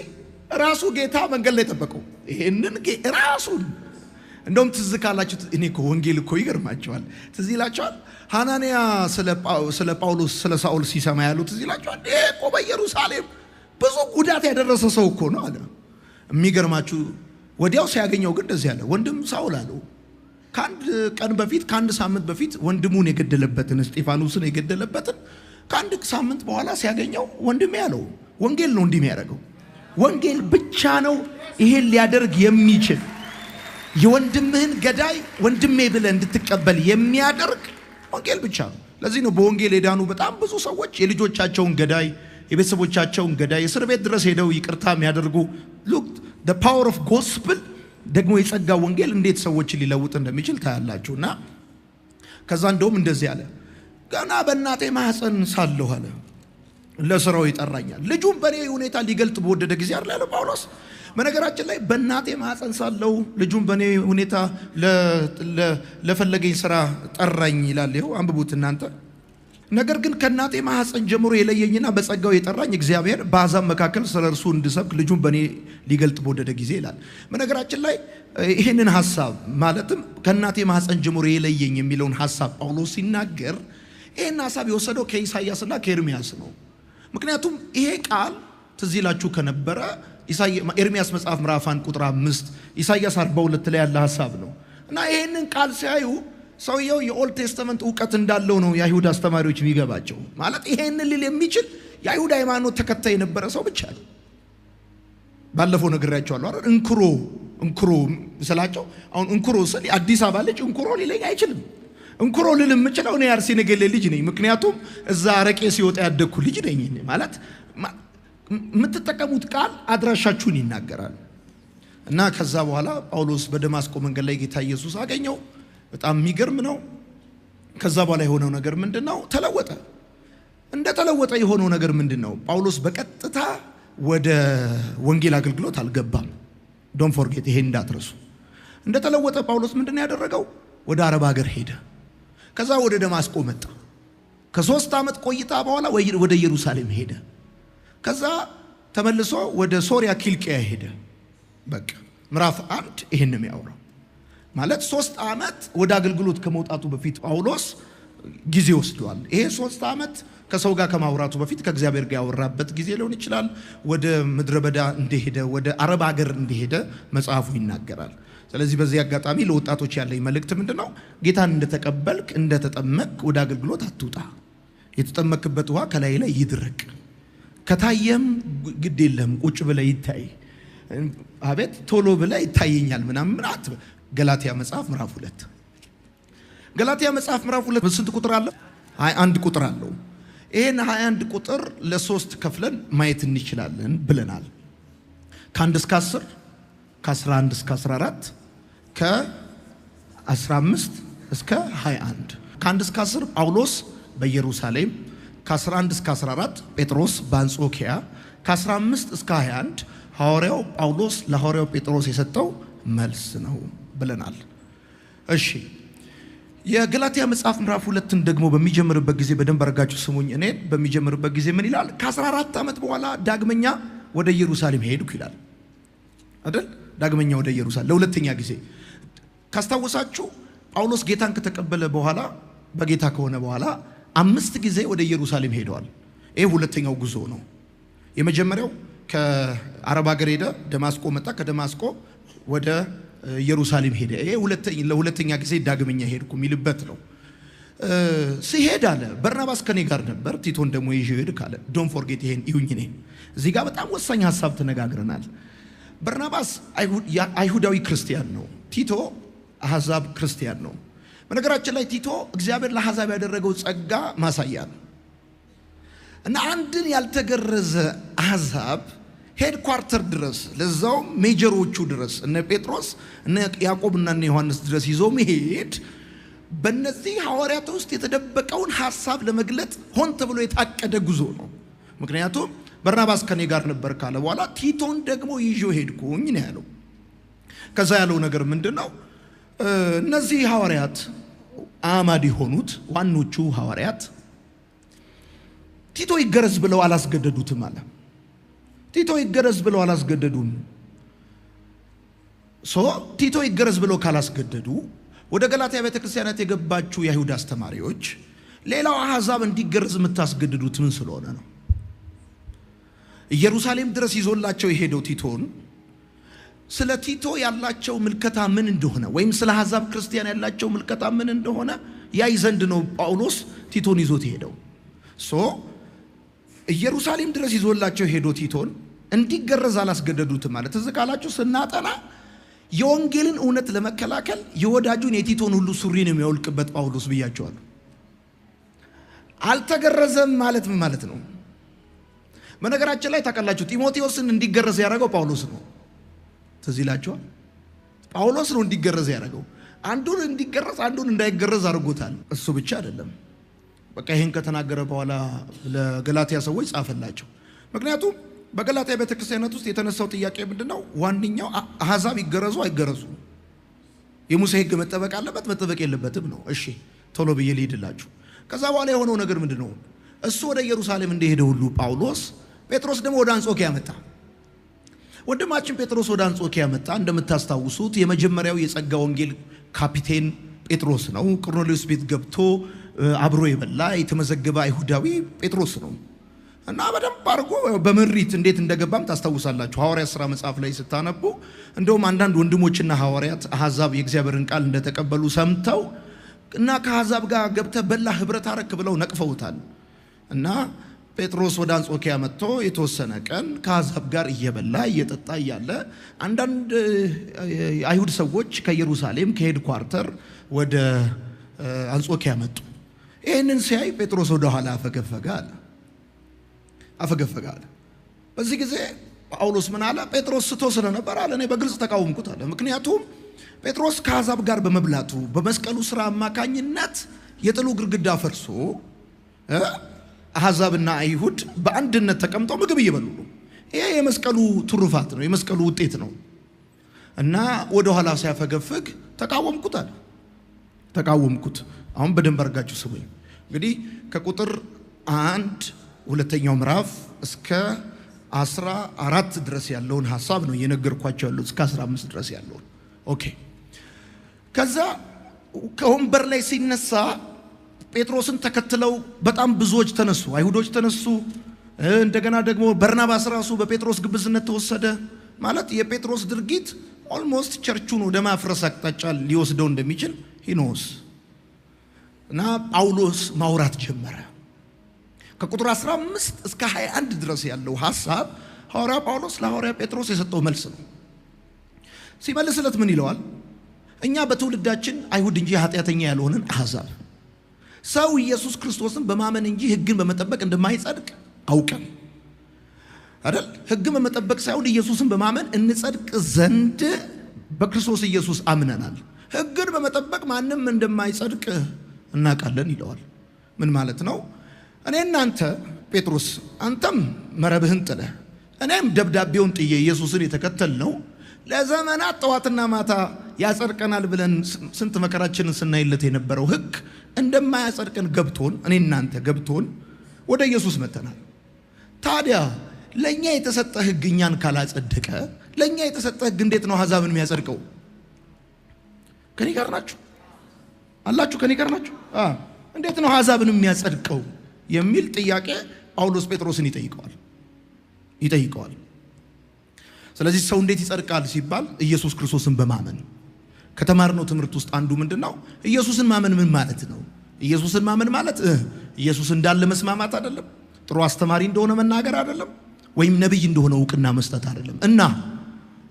ራሱ ጌታ መንገድ ላይ ጠበቀው። ይሄንን ራሱን እንደውም ትዝ ካላችሁ እኔ እኮ ወንጌል እኮ ይገርማቸዋል። ትዝ ይላቸዋል። ሐናንያ ስለ ጳውሎስ ስለ ሳኦል ሲሰማ ያለው ትዝ ይላቸዋል። ይሄ እኮ በኢየሩሳሌም ብዙ ጉዳት ያደረሰ ሰው እኮ ነው አለ። የሚገርማችሁ ወዲያው ሲያገኘው ግን እንደዚህ አለ፣ ወንድም ሳኦል አለው። ከአንድ ቀን በፊት ከአንድ ሳምንት በፊት ወንድሙን የገደለበትን እስጢፋኖስን የገደለበትን ከአንድ ሳምንት በኋላ ሲያገኘው ወንድሜ አለው። ወንጌል ነው እንዲህ የሚያደርገው። ወንጌል ብቻ ነው ይሄን ሊያደርግ የሚችል። የወንድምህን ገዳይ ወንድሜ ብለህ እንድትቀበል የሚያደርግ ወንጌል ብቻ ነው። ለዚህ ነው በወንጌል የዳኑ በጣም ብዙ ሰዎች የልጆቻቸውን ገዳይ፣ የቤተሰቦቻቸውን ገዳይ እስር ቤት ድረስ ሄደው ይቅርታ የሚያደርጉ። Look, the power of gospel ደግሞ የጸጋ ወንጌል እንዴት ሰዎችን ሊለውጥ እንደሚችል ታያላችሁና። ከዛ እንደውም እንደዚህ አለ፣ ገና በእናቴ ማህፀን ሳለሁ አለ ለስራው ይጠራኛል። ልጁም በኔ ሁኔታ ሊገልጥ በወደደ ጊዜ አይደል ያለው ጳውሎስ። በነገራችን ላይ በእናቴ ማህፀን ሳለሁ ልጁም በኔ ሁኔታ ለፈለገኝ ስራ ጠራኝ ይላል። ይኸው አንብቡት እናንተ። ነገር ግን ከእናቴ ማህፀን ጀምሮ የለየኝና በጸጋው የጠራኝ እግዚአብሔር በአሕዛብ መካከል ስለ እርሱ እንድሰብክ ልጁን በኔ ሊገልጥ በወደደ ጊዜ ይላል። በነገራችን ላይ ይሄንን ሐሳብ ማለትም ከእናቴ ማህፀን ጀምሮ የለየኝ የሚለውን ሐሳብ ጳውሎስ ሲናገር ይሄን ሐሳብ የወሰደው ከኢሳይያስና ከኤርሚያስ ነው። ምክንያቱም ይሄ ቃል ትዝ ይላችሁ ከነበረ ኤርሚያስ መጽሐፍ ምዕራፍ 1 ቁጥር 5 ኢሳይያስ 42 ላይ ያለ ሐሳብ ነው። እና ይሄንን ቃል ሲያዩ ሰውየው የ Old Testament ዕውቀት እንዳለው ነው የአይሁድ አስተማሪዎች የሚገባቸው። ማለት ይሄንን ሊል የሚችል የአይሁድ ሃይማኖት ተከታይ የነበረ ሰው ብቻ ነው። ባለፈው ነግሬያቸዋለሁ አይደል? እንኩሮ እንኩሮ ስላቸው አሁን እንኩሮ ስል አዲስ አበባ ልጅ እንኩሮ ሊለኝ አይችልም። እንኩሮ ልል የምችለው እኔ አርሲ ነገሌ ልጅ ነኝ። ምክንያቱም እዛ አረቄ ሲወጣ ያደግኩ ልጅ ነኝ። ማለት የምትጠቀሙት ቃል አድራሻችሁን ይናገራል። እና ከዛ በኋላ ጳውሎስ በደማስቆ መንገድ ላይ ጌታ ኢየሱስ አገኘው። በጣም የሚገርም ነው። ከዛ በኋላ የሆነው ነገር ምንድነው? ተለወጠ። እንደተለወጠ የሆነው ነገር ምንድነው? ጳውሎስ በቀጥታ ወደ ወንጌል አገልግሎት አልገባም። Don't forget፣ ይሄን እንዳትረሱ። እንደተለወጠ ጳውሎስ ምንድነው ያደረገው? ወደ አረብ ሀገር ሄደ። ከዛ ወደ ደማስቆ መጣ። ከ3 ዓመት ቆይታ በኋላ ወደ ኢየሩሳሌም ሄደ። ከዛ ተመልሶ ወደ ሶሪያ ኪልቅያ ሄደ። በቃ ምዕራፍ 1 ይሄን ነው የሚያወራው። ማለት 3 ዓመት ወደ አገልግሎት ከመውጣቱ በፊት ጳውሎስ ጊዜ ወስዷል። ይሄ 3 ዓመት ከሰው ጋር ከማውራቱ በፊት ከእግዚአብሔር ጋር ያወራበት ጊዜ ሊሆን ይችላል። ወደ ምድረ በዳ እንደሄደ ወደ አረብ ሀገር እንደሄደ መጽሐፉ ይናገራል። ስለዚህ በዚህ አጋጣሚ ለወጣቶች ያለኝ መልእክት ምንድነው? ጌታን እንደተቀበልክ እንደተጠመቅክ ወደ አገልግሎት አትውጣ። የተጠመቅክበት ውሃ ከላይ ላይ ይድረቅ። ከታየም ግድ የለም ቁጭ ብለህ ይታይ። አቤት ቶሎ ብለህ ይታየኛል ምናምን አትበል። ገላትያ መጽሐፍ ምዕራፍ 2 ገላትያ መጽሐፍ ምዕራፍ 2 ስንት ቁጥር አለው? 21 ቁጥር አለው። ይሄን 21 ቁጥር ለሶስት ከፍለን ማየት እንችላለን ብለናል። ከ1 እስከ 10፣ ከ11 እስከ 14፣ ከ15 እስከ 21። ከ1 እስከ 10 ጳውሎስ በኢየሩሳሌም፣ ከ11 እስከ 14 ጴጥሮስ በአንጾኪያ፣ ከ15 እስከ 21 ሐዋርያው ጳውሎስ ለሐዋርያው ጴጥሮስ የሰጠው መልስ ነው ብለናል። እሺ የገላትያ መጽሐፍ ምዕራፍ 2ን ደግሞ በሚጀምርበት ጊዜ በደንብ አድርጋችሁ ስሙኝ። እኔ በሚጀምርበት ጊዜ ምን ይላል? ከ14 ዓመት በኋላ ዳግመኛ ወደ ኢየሩሳሌም ሄድኩ ይላል አይደል? ዳግመኛ ወደ ኢየሩሳሌም ለሁለተኛ ጊዜ። ካስታወሳችሁ ጳውሎስ ጌታን ከተቀበለ በኋላ በጌታ ከሆነ በኋላ 5 ጊዜ ወደ ኢየሩሳሌም ሄደዋል። ይሄ ሁለተኛው ጉዞ ነው። የመጀመሪያው ከአረብ ሀገር ሄደ፣ ደማስቆ መጣ። ከደማስቆ ወደ ኢየሩሳሌም ሄደ። ይሄ ለሁለተኛ ጊዜ ዳግመኛ ሄድኩ የሚልበት ነው። ሲሄድ አለ በርናባስ ከኔ ጋር ነበር፣ ቲቶን ደግሞ ይዤ ሄድኩ አለ። Don't forget ይሄን ይሁኝ። እኔ እዚህ ጋር በጣም ወሳኝ ሀሳብ ተነጋግረናል። በርናባስ አይሁዳዊ ክርስቲያን ነው፣ ቲቶ አሕዛብ ክርስቲያን ነው። በነገራችን ላይ ቲቶ እግዚአብሔር ለአሕዛብ ያደረገው ጸጋ ማሳያ ነው። እና አንድን ያልተገረዘ አሕዛብ headquarter ድረስ፣ ለዛውም major ኦቹ ድረስ፣ እነ ጴጥሮስ እነ ያዕቆብና እነ ዮሐንስ ድረስ ይዞ መሄድ በእነዚህ ሐዋርያት ውስጥ የተደበቀውን ሐሳብ ለመግለጥ ሆን ተብሎ የታቀደ ጉዞ ነው። ምክንያቱም በርናባስ ከኔ ጋር ነበር ካለ በኋላ ቲቶን ደግሞ ይዤው ሄድኩኝ ነው ያለው። ከዛ ያለው ነገር ምንድን ነው? እነዚህ ሐዋርያት አማድ የሆኑት ዋኖቹ ሐዋርያት ቲቶ ይገረዝ ብለው አላስገደዱትም አለ። ቲቶ ይገረዝ ብለው አላስገደዱም። So ቲቶ ይገረዝ ብለው ካላስገደዱ ወደ ገላትያ ቤተክርስቲያናት የገባችሁ የአይሁድ አስተማሪዎች ሌላው አሕዛብ እንዲገረዝ የምታስገድዱት ምን ስለሆነ ነው? ኢየሩሳሌም ድረስ ይዞላቸው የሄደው ቲቶን ስለ ቲቶ ያላቸው ምልከታ ምን እንደሆነ ወይም ስለ አሕዛብ ክርስቲያን ያላቸው ምልከታ ምን እንደሆነ ያይ ዘንድ ነው ጳውሎስ ቲቶን ይዞት የሄደው። So ኢየሩሳሌም ድረስ ይዞላቸው ሄዶ ቲቶን እንዲገረዝ አላስገደዱትም ማለት። እዚህ ካላችሁ ስናጠና የወንጌልን እውነት ለመከላከል የወዳጁን የቲቶን ሁሉ ሱሪ ነው የሚያወልቅበት ጳውሎስ ብያቸዋለሁ። አልተገረዘም ማለት ምን ማለት ነው? በነገራችን ላይ ታውቃላችሁ ጢሞቴዎስን እንዲገረዝ ያደረገው ጳውሎስ ነው። ትዝ ይላችኋል። ጳውሎስ ነው እንዲገረዝ ያደረገው። አንዱን እንዲገረዝ አንዱን እንዳይገረዝ አድርጎታል። እሱ ብቻ አይደለም። በቃ ይሄን ከተናገረ በኋላ ለገላትያ ሰዎች ጻፈላቸው። ምክንያቱም በገላትያ ቤተክርስቲያናት ውስጥ የተነሳው ጥያቄ ምንድነው? ዋነኛው አሕዛብ ይገረዙ አይገረዙ፣ የሙሴ ሕግ መጠበቅ አለበት መጠበቅ የለበትም ነው። እሺ ቶሎ ብዬ ልሂድላችሁ። ከዛ በኋላ የሆነው ነገር ምንድነው? እሱ ወደ ኢየሩሳሌም እንደሄደ ሁሉ ጳውሎስ፣ ጴጥሮስ ደግሞ ወደ አንጾኪያ መጣ። ወንድማችን ጴጥሮስ ወደ አንጾኪያ መጣ። እንደምታስታውሱት የመጀመሪያው የጸጋ ወንጌል ካፒቴን ጴጥሮስ ነው። ቆርኔሌዎስ ቤት ገብቶ አብሮ የበላ የተመዘገበ አይሁዳዊ ጴጥሮስ ነው። እና በደንብ አድርጎ በምሪት እንዴት እንደገባም ታስታውሳላችሁ። ሐዋርያት ሥራ መጽሐፍ ላይ ስታነቡ እንደውም አንዳንድ ወንድሞችና ሐዋርያት አሕዛብ የእግዚአብሔርን ቃል እንደተቀበሉ ሰምተው እና ከአሕዛብ ጋር ገብተህ በላ ህብረት አረክ ብለው ነቅፈውታል። እና ጴጥሮስ ወደ አንጾኪያ መጥቶ የተወሰነ ቀን ከአሕዛብ ጋር እየበላ እየጠጣ እያለ አንዳንድ አይሁድ ሰዎች ከኢየሩሳሌም ከ headquarter ወደ አንጾኪያ መጡ። ይህንን ሲያይ ጴጥሮስ ወደ ኋላ አፈገፈገ አለ አፈገፈገ አለ። በዚህ ጊዜ ጳውሎስ ምን አለ? ጴጥሮስ ስቶ ስለነበር አለ እኔ በግልጽ ተቃወምኩት አለ። ምክንያቱም ጴጥሮስ ከአሕዛብ ጋር በመብላቱ በመስቀሉ ስራ አማካኝነት የጥሉ ግድግዳ ፈርሶ አሕዛብና አይሁድ በአንድነት ተቀምጠው ምግብ እየበሉ ነው። ይሄ የመስቀሉ ትሩፋት ነው፣ የመስቀሉ ውጤት ነው። እና ወደ ኋላ ሲያፈገፍግ ተቃወምኩት አለ። ተቃወምኩት። አሁን በደንብ አድርጋችሁ ስሙኝ። እንግዲህ ከቁጥር 1 ሁለተኛው ምዕራፍ እስከ 14 ድረስ ያለውን ሐሳብ ነው እየነገርኳቸው ያሉት፣ እስከ 15 ድረስ ያለውን። Okay። ከዛ ከወንበር ላይ ሲነሳ ጴጥሮስን ተከትለው በጣም ብዙዎች ተነሱ፣ አይሁዶች ተነሱ። እንደገና ደግሞ በርናባስ ራሱ በጴጥሮስ ግብዝነት ተወሰደ። ማለት የጴጥሮስ ድርጊት almost church ኡን ወደ ማፍረስ አቅጣጫ ሊወስደው እንደሚችል he knows። እና ጳውሎስ ማውራት ጀመረ። ከቁጥር 15 እስከ 21 ድረስ ያለው ሐሳብ ሐዋርያ ጳውሎስ ለሐዋርያ ጴጥሮስ የሰጠው መልስ ነው። ሲመልስለት ምን ይለዋል? እኛ በትውልዳችን አይሁድ እንጂ ኃጢአተኛ ያልሆንን አሕዛብ ሰው ኢየሱስ ክርስቶስን በማመን እንጂ ሕግን በመጠበቅ እንደማይጸድቅ አውቀን አይደል? ሕግን በመጠበቅ ሳይሆን ኢየሱስን በማመን እንጸድቅ ዘንድ በክርስቶስ ኢየሱስ አምነናል። ሕግን በመጠበቅ ማንም እንደማይጸድቅ እናውቃለን ይለዋል። ምን ማለት ነው? እኔ እናንተ ጴጥሮስ፣ አንተም መረብህን ጥለህ እኔም ደብዳቤውን ጥዬ ኢየሱስን የተከተልነው ለዘመናት ጠዋትና ማታ ያጸድቀናል ብለን ስንት መከራችንን ስናይለት የነበረው ሕግ እንደማያጸድቀን ገብቶን፣ እኔ እናንተ ገብቶን ወደ ኢየሱስ መተናል። ታዲያ ለኛ የተሰጠ ሕግ እኛን ካላጸደቀ ለኛ የተሰጠ ሕግ እንዴት ነው አሕዛብን የሚያጸድቀው? ከኔ ጋር ናችሁ አላችሁ? ከኔ ጋር ናችሁ? እንዴት ነው አሕዛብን የሚያጸድቀው የሚል ጥያቄ ጳውሎስ ጴጥሮስን ይጠይቀዋል። ስለዚህ ሰው እንዴት ይጸድቃል ሲባል ኢየሱስ ክርስቶስን በማመን። ከተማርነው ትምህርት ውስጥ አንዱ ምንድነው? ኢየሱስን ማመን ምን ማለት ነው? ኢየሱስን ማመን ማለት ኢየሱስ እንዳለ መስማማት አይደለም፣ ጥሩ አስተማሪ እንደሆነ መናገር አይደለም፣ ወይም ነብይ እንደሆነ እውቅና መስጠት አይደለም። እና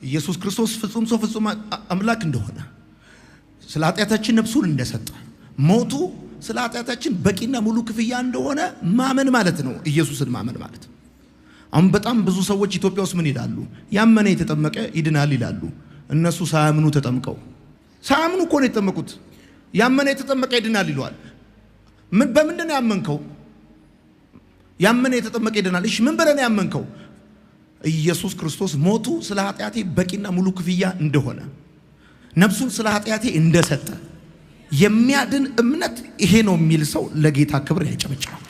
ኢየሱስ ክርስቶስ ፍጹም ሰው ፍጹም አምላክ እንደሆነ፣ ስለ ኃጢአታችን ነፍሱን እንደሰጠ፣ ሞቱ ስለ ኃጢአታችን በቂና ሙሉ ክፍያ እንደሆነ ማመን ማለት ነው ኢየሱስን ማመን ማለት። አሁን በጣም ብዙ ሰዎች ኢትዮጵያ ውስጥ ምን ይላሉ? ያመነ የተጠመቀ ይድናል ይላሉ። እነሱ ሳያምኑ ተጠምቀው፣ ሳያምኑ እኮ ነው የተጠመቁት። ያመነ የተጠመቀ ይድናል ይለዋል። ምን በምንድን ነው ያመንከው? ያመነ የተጠመቀ ይድናል። እሺ ምን ብለህ ነው ያመንከው? ኢየሱስ ክርስቶስ ሞቱ ስለ ኃጢአቴ በቂና ሙሉ ክፍያ እንደሆነ፣ ነፍሱን ስለ ኃጢአቴ እንደሰጠ የሚያድን እምነት ይሄ ነው የሚል ሰው ለጌታ ክብር ያጨበጭባል።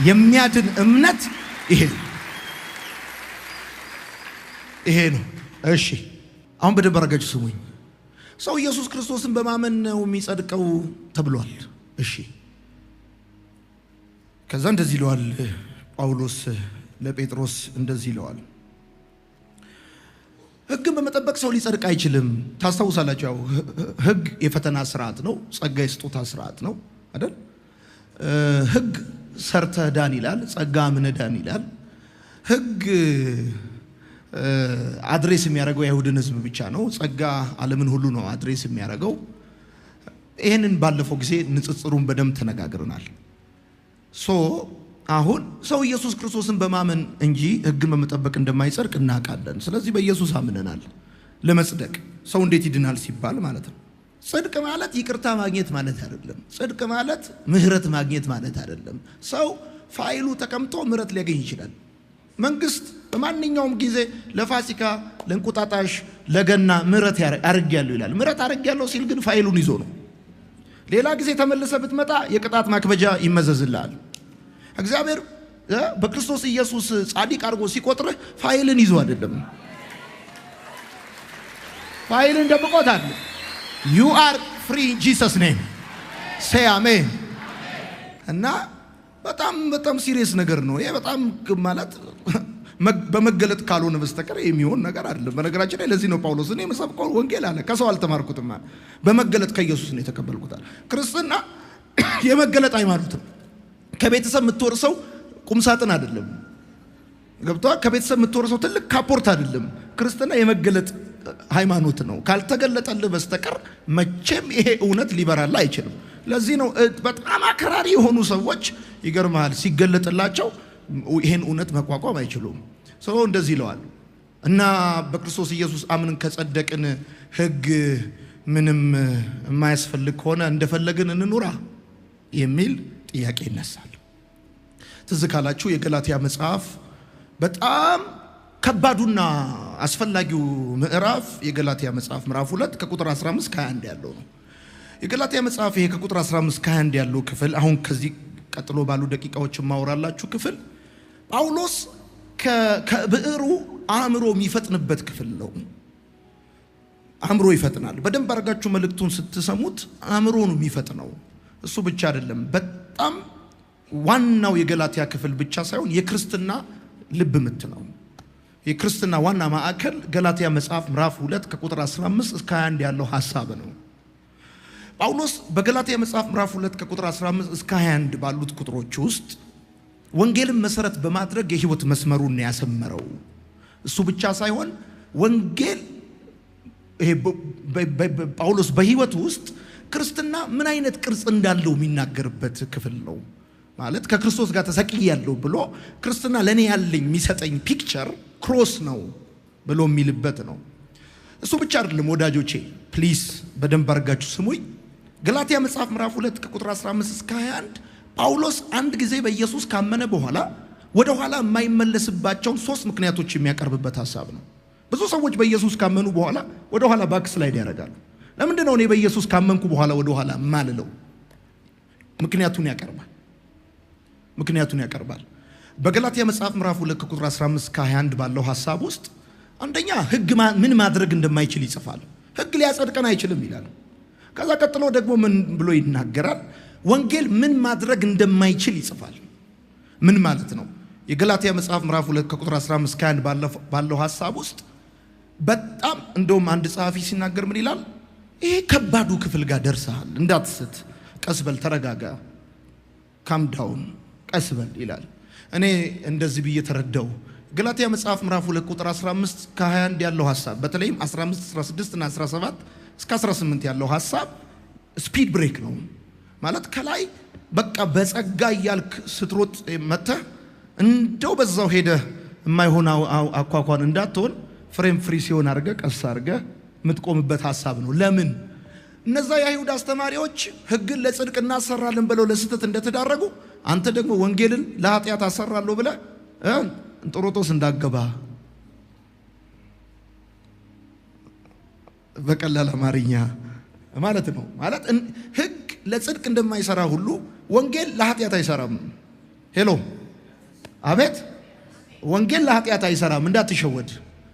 የሚያድን እምነት ይሄ ነው። ይሄ ነው። እሺ አሁን በደንብ አድርጋችሁ ስሙኝ። ሰው ኢየሱስ ክርስቶስን በማመን ነው የሚጸድቀው ተብሏል። እሺ ከዛ እንደዚህ ይለዋል ጳውሎስ ለጴጥሮስ፣ እንደዚህ ይለዋል። ሕግን በመጠበቅ ሰው ሊጸድቅ አይችልም። ታስታውሳላችሁ፣ ያው ሕግ የፈተና ስርዓት ነው፣ ጸጋ የስጦታ ስርዓት ነው አይደል? ሕግ ሰርተህ ዳን ይላል፣ ጸጋ አምነህ ዳን ይላል። ሕግ address የሚያደርገው የአይሁድን ሕዝብ ብቻ ነው። ጸጋ ዓለምን ሁሉ ነው address የሚያደርገው። ይህንን ባለፈው ጊዜ ንጽጽሩን በደንብ ተነጋግረናል። So አሁን ሰው ኢየሱስ ክርስቶስን በማመን እንጂ ሕግን በመጠበቅ እንደማይጸድቅ እናውቃለን። ስለዚህ በኢየሱስ አምነናል ለመጽደቅ። ሰው እንዴት ይድናል ሲባል ማለት ነው። ጽድቅ ማለት ይቅርታ ማግኘት ማለት አይደለም። ጽድቅ ማለት ምህረት ማግኘት ማለት አይደለም። ሰው ፋይሉ ተቀምጦ ምህረት ሊያገኝ ይችላል። መንግስት በማንኛውም ጊዜ ለፋሲካ፣ ለእንቁጣጣሽ፣ ለገና ምህረት አርጌያለሁ ይላል። ምህረት አርጌያለሁ ሲል ግን ፋይሉን ይዞ ነው። ሌላ ጊዜ ተመልሰህ ብትመጣ የቅጣት ማክበጃ ይመዘዝልሃል። እግዚአብሔር በክርስቶስ ኢየሱስ ጻድቅ አድርጎ ሲቆጥርህ ፋይልን ይዞ አይደለም። ፋይልን ደብቆታል። You are free in Jesus name, say አሜን። እና በጣም በጣም serious ነገር ነው ይሄ። በጣም ማለት በመገለጥ ካልሆነ በስተቀር የሚሆን ነገር አይደለም። በነገራችን ላይ ለዚህ ነው ጳውሎስ እኔ የምሰብከው ወንጌል አለ ከሰው አልተማርኩትም አለ፣ በመገለጥ ከኢየሱስ ነው የተቀበልኩት አለ። ክርስትና የመገለጥ ሃይማኖት ነው። ከቤተሰብ የምትወርሰው ቁምሳጥን አይደለም። ገብቶሃል? ከቤተሰብ የምትወርሰው ትልቅ ካፖርት አይደለም። ክርስትና የመገለጥ ሃይማኖት ነው። ካልተገለጠልህ በስተቀር መቼም ይሄ እውነት ሊበራልህ አይችልም። ለዚህ ነው በጣም አክራሪ የሆኑ ሰዎች ይገርምሃል፣ ሲገለጥላቸው ይሄን እውነት መቋቋም አይችሉም። ሰው እንደዚህ ይለዋል እና በክርስቶስ ኢየሱስ አምነን ከጸደቅን ሕግ ምንም የማያስፈልግ ከሆነ እንደፈለግን እንኑራ የሚል ጥያቄ ይነሳል። ትዝ ካላችሁ የገላትያ መጽሐፍ በጣም ከባዱና አስፈላጊው ምዕራፍ የገላትያ መጽሐፍ ምዕራፍ 2 ከቁጥር 15 ከ21 ያለው ነው። የገላትያ መጽሐፍ ይሄ ከቁጥር 15 ከ21 ያለው ክፍል፣ አሁን ከዚህ ቀጥሎ ባሉ ደቂቃዎች የማወራላችሁ ክፍል፣ ጳውሎስ ከብዕሩ አእምሮ የሚፈጥንበት ክፍል ነው። አእምሮ ይፈጥናል። በደንብ አድርጋችሁ መልእክቱን ስትሰሙት አእምሮ ነው የሚፈጥነው። እሱ ብቻ አይደለም። በጣም ዋናው የገላትያ ክፍል ብቻ ሳይሆን የክርስትና ልብ ምት ነው። የክርስትና ዋና ማዕከል ገላትያ መጽሐፍ ምዕራፍ 2 ከቁጥር 15 እስከ 21 ያለው ሐሳብ ነው። ጳውሎስ በገላትያ መጽሐፍ ምዕራፍ 2 ከቁጥር 15 እስከ 21 ባሉት ቁጥሮች ውስጥ ወንጌልን መሰረት በማድረግ የህይወት መስመሩን ያሰመረው። እሱ ብቻ ሳይሆን ወንጌል ይሄ ጳውሎስ በህይወቱ ውስጥ ክርስትና ምን አይነት ቅርጽ እንዳለው የሚናገርበት ክፍል ነው። ማለት ከክርስቶስ ጋር ተሰቅያለሁ ብሎ ክርስትና ለእኔ ያለኝ የሚሰጠኝ picture cross ነው ብሎ የሚልበት ነው። እሱ ብቻ አይደለም ወዳጆቼ፣ please በደንብ አድርጋችሁ ስሙኝ። ገላትያ መጽሐፍ ምዕራፍ 2 ከቁጥር 15 እስከ 21 ጳውሎስ አንድ ጊዜ በኢየሱስ ካመነ በኋላ ወደ ኋላ የማይመለስባቸውን ሶስት ምክንያቶች የሚያቀርብበት ሀሳብ ነው። ብዙ ሰዎች በኢየሱስ ካመኑ በኋላ ወደ ኋላ backslide ያደርጋሉ። ለምንድን ነው እኔ በኢየሱስ ካመንኩ በኋላ ወደ ኋላ ማልለው? ምክንያቱን ያቀርባል። ምክንያቱን ያቀርባል። በገላትያ መጽሐፍ ምዕራፍ 2 ከቁጥር 15 ከ21 ባለው ሀሳብ ውስጥ አንደኛ ሕግ ምን ማድረግ እንደማይችል ይጽፋል። ሕግ ሊያጸድቀን አይችልም ይላል። ከዛ ቀጥሎ ደግሞ ምን ብሎ ይናገራል? ወንጌል ምን ማድረግ እንደማይችል ይጽፋል። ምን ማለት ነው? የገላትያ መጽሐፍ ምዕራፍ 2 ከቁጥር 15 እስከ 21 ባለው ሐሳብ ውስጥ በጣም እንደውም አንድ ጸሐፊ ሲናገር ምን ይላል? ይሄ ከባዱ ክፍል ጋር ደርሰሃል፣ እንዳትስት፣ ቀስ በል፣ ተረጋጋ፣ calm down፣ ቀስ በል ይላል። እኔ እንደዚህ ብዬ ተረዳው። ገላትያ መጽሐፍ ምዕራፍ 2 ቁጥር 15 ከ21 ያለው ሐሳብ በተለይም 15፣ 16 እና 17 እስከ 18 ያለው ሐሳብ speed brake ነው። ማለት ከላይ በቃ በጸጋ እያልክ ስትሮጥ መጥተህ እንደው በዛው ሄደህ የማይሆን አኳኳን እንዳትሆን ፍሬም ፍሪ ሲሆን አድርገህ ቀስ አድርገህ የምትቆምበት ሐሳብ ነው። ለምን እነዛ የአይሁድ አስተማሪዎች ሕግን ለጽድቅ እናሰራለን ብለው ለስህተት እንደተዳረጉ አንተ ደግሞ ወንጌልን ለኃጢአት አሰራለሁ ብለህ እንጦሮጦስ እንዳገባ በቀላል አማርኛ ማለት ነው። ማለት ሕግ ለጽድቅ እንደማይሰራ ሁሉ ወንጌል ለኃጢአት አይሰራም። Hello፣ አቤት፣ ወንጌል ለኃጢአት አይሰራም እንዳትሸወድ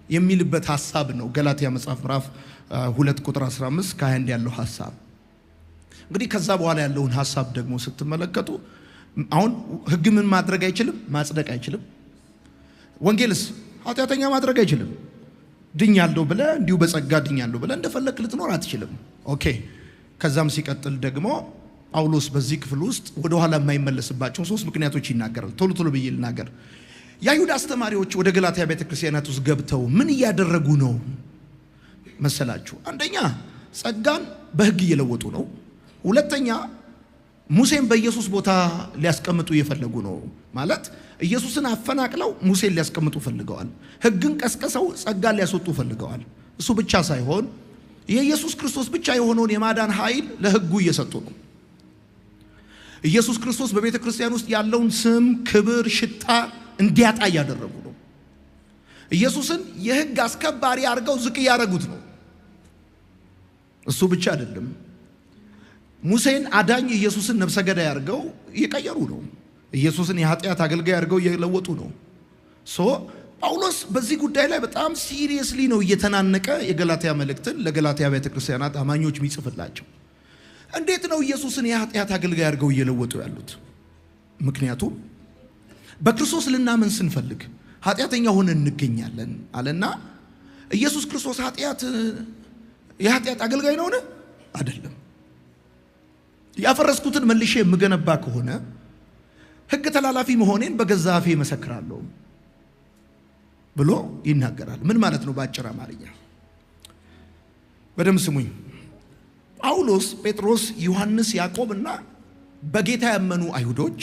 የሚልበት ሐሳብ ነው። ገላትያ መጽሐፍ ምዕራፍ 2 ቁጥር 15 ከ21 ያለው ሐሳብ። እንግዲህ ከዛ በኋላ ያለውን ሐሳብ ደግሞ ስትመለከቱ አሁን ሕግ ምን ማድረግ አይችልም? ማጽደቅ አይችልም። ወንጌልስ ኃጢአተኛ ማድረግ አይችልም። ድኛለሁ ብለህ እንዲሁ በጸጋ ድኛለሁ ብለህ እንደፈለክ ልትኖር አትችልም። Okay። ከዛም ሲቀጥል ደግሞ ጳውሎስ በዚህ ክፍል ውስጥ ወደ ኋላ የማይመለስባቸውን ሶስት ምክንያቶች ይናገራል። ቶሎ ቶሎ ብዬ ልናገር። የአይሁድ አስተማሪዎች ወደ ገላትያ ቤተክርስቲያናት ውስጥ ገብተው ምን እያደረጉ ነው መሰላችሁ? አንደኛ ጸጋን በሕግ እየለወጡ ነው። ሁለተኛ ሙሴን በኢየሱስ ቦታ ሊያስቀምጡ እየፈለጉ ነው። ማለት ኢየሱስን አፈናቅለው ሙሴን ሊያስቀምጡ ፈልገዋል። ሕግን ቀስቅሰው ጸጋን ሊያስወጡ ፈልገዋል። እሱ ብቻ ሳይሆን የኢየሱስ ክርስቶስ ብቻ የሆነውን የማዳን ኃይል ለሕጉ እየሰጡ ነው። ኢየሱስ ክርስቶስ በቤተ ክርስቲያን ውስጥ ያለውን ስም፣ ክብር፣ ሽታ እንዲያጣ እያደረጉ ነው። ኢየሱስን የሕግ አስከባሪ አድርገው ዝቅ እያደረጉት ነው። እሱ ብቻ አይደለም፣ ሙሴን አዳኝ ኢየሱስን ነፍሰ ገዳይ አድርገው እየቀየሩ ነው። ኢየሱስን የኃጢአት አገልጋይ አድርገው እየለወጡ ነው። So ጳውሎስ በዚህ ጉዳይ ላይ በጣም seriously ነው እየተናነቀ የገላትያ መልእክትን ለገላትያ ቤተክርስቲያናት አማኞች የሚጽፍላቸው። እንዴት ነው ኢየሱስን የኃጢአት አገልጋይ አድርገው እየለወጡ ያሉት? ምክንያቱም በክርስቶስ ልናምን ስንፈልግ ኃጢአተኛ ሆነን እንገኛለን አለና ኢየሱስ ክርስቶስ የኃጢአት አገልጋይ ነውን? አይደለም። ያፈረስኩትን መልሼ የምገነባ ከሆነ ሕግ ተላላፊ መሆኔን በገዛ አፌ እመሰክራለሁ ብሎ ይናገራል። ምን ማለት ነው? በአጭር አማርኛ በደንብ ስሙኝ። ጳውሎስ፣ ጴጥሮስ፣ ዮሐንስ፣ ያዕቆብ እና በጌታ ያመኑ አይሁዶች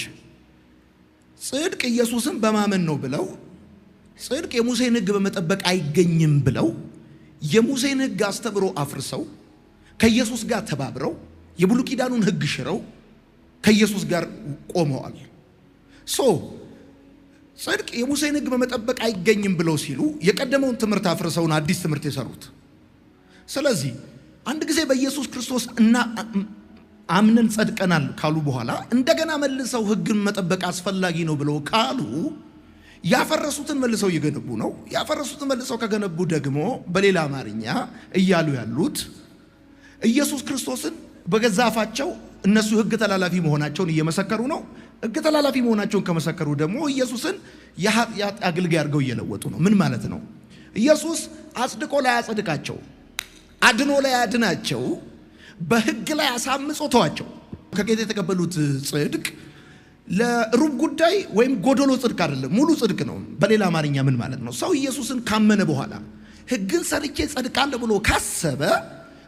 ጽድቅ ኢየሱስን በማመን ነው ብለው፣ ጽድቅ የሙሴን ሕግ በመጠበቅ አይገኝም ብለው የሙሴን ሕግ አስተምሮ አፍርሰው ከኢየሱስ ጋር ተባብረው የብሉይ ኪዳኑን ሕግ ሽረው ከኢየሱስ ጋር ቆመዋል። So ጽድቅ የሙሴን ሕግ በመጠበቅ አይገኝም ብለው ሲሉ የቀደመውን ትምህርት አፍርሰውን አዲስ ትምህርት የሰሩት። ስለዚህ አንድ ጊዜ በኢየሱስ ክርስቶስ እና አምነን ጸድቀናል ካሉ በኋላ እንደገና መልሰው ሕግን መጠበቅ አስፈላጊ ነው ብለው ካሉ ያፈረሱትን መልሰው እየገነቡ ነው። ያፈረሱትን መልሰው ከገነቡ ደግሞ በሌላ አማርኛ እያሉ ያሉት ኢየሱስ ክርስቶስን በገዛ አፋቸው እነሱ ሕግ ተላላፊ መሆናቸውን እየመሰከሩ ነው። ሕግ ተላላፊ መሆናቸውን ከመሰከሩ ደግሞ ኢየሱስን የኃጢአት አገልጋይ አድርገው እየለወጡ ነው። ምን ማለት ነው? ኢየሱስ አጽድቆ ላይ አጸድቃቸው፣ አድኖ ላይ አድናቸው፣ በሕግ ላይ አሳምጾ ተዋቸው። ከጌታ የተቀበሉት ጽድቅ ለሩብ ጉዳይ ወይም ጎደሎ ጽድቅ አይደለም፣ ሙሉ ጽድቅ ነው። በሌላ አማርኛ ምን ማለት ነው? ሰው ኢየሱስን ካመነ በኋላ ሕግን ሰርቼ ጸድቃለሁ ብሎ ካሰበ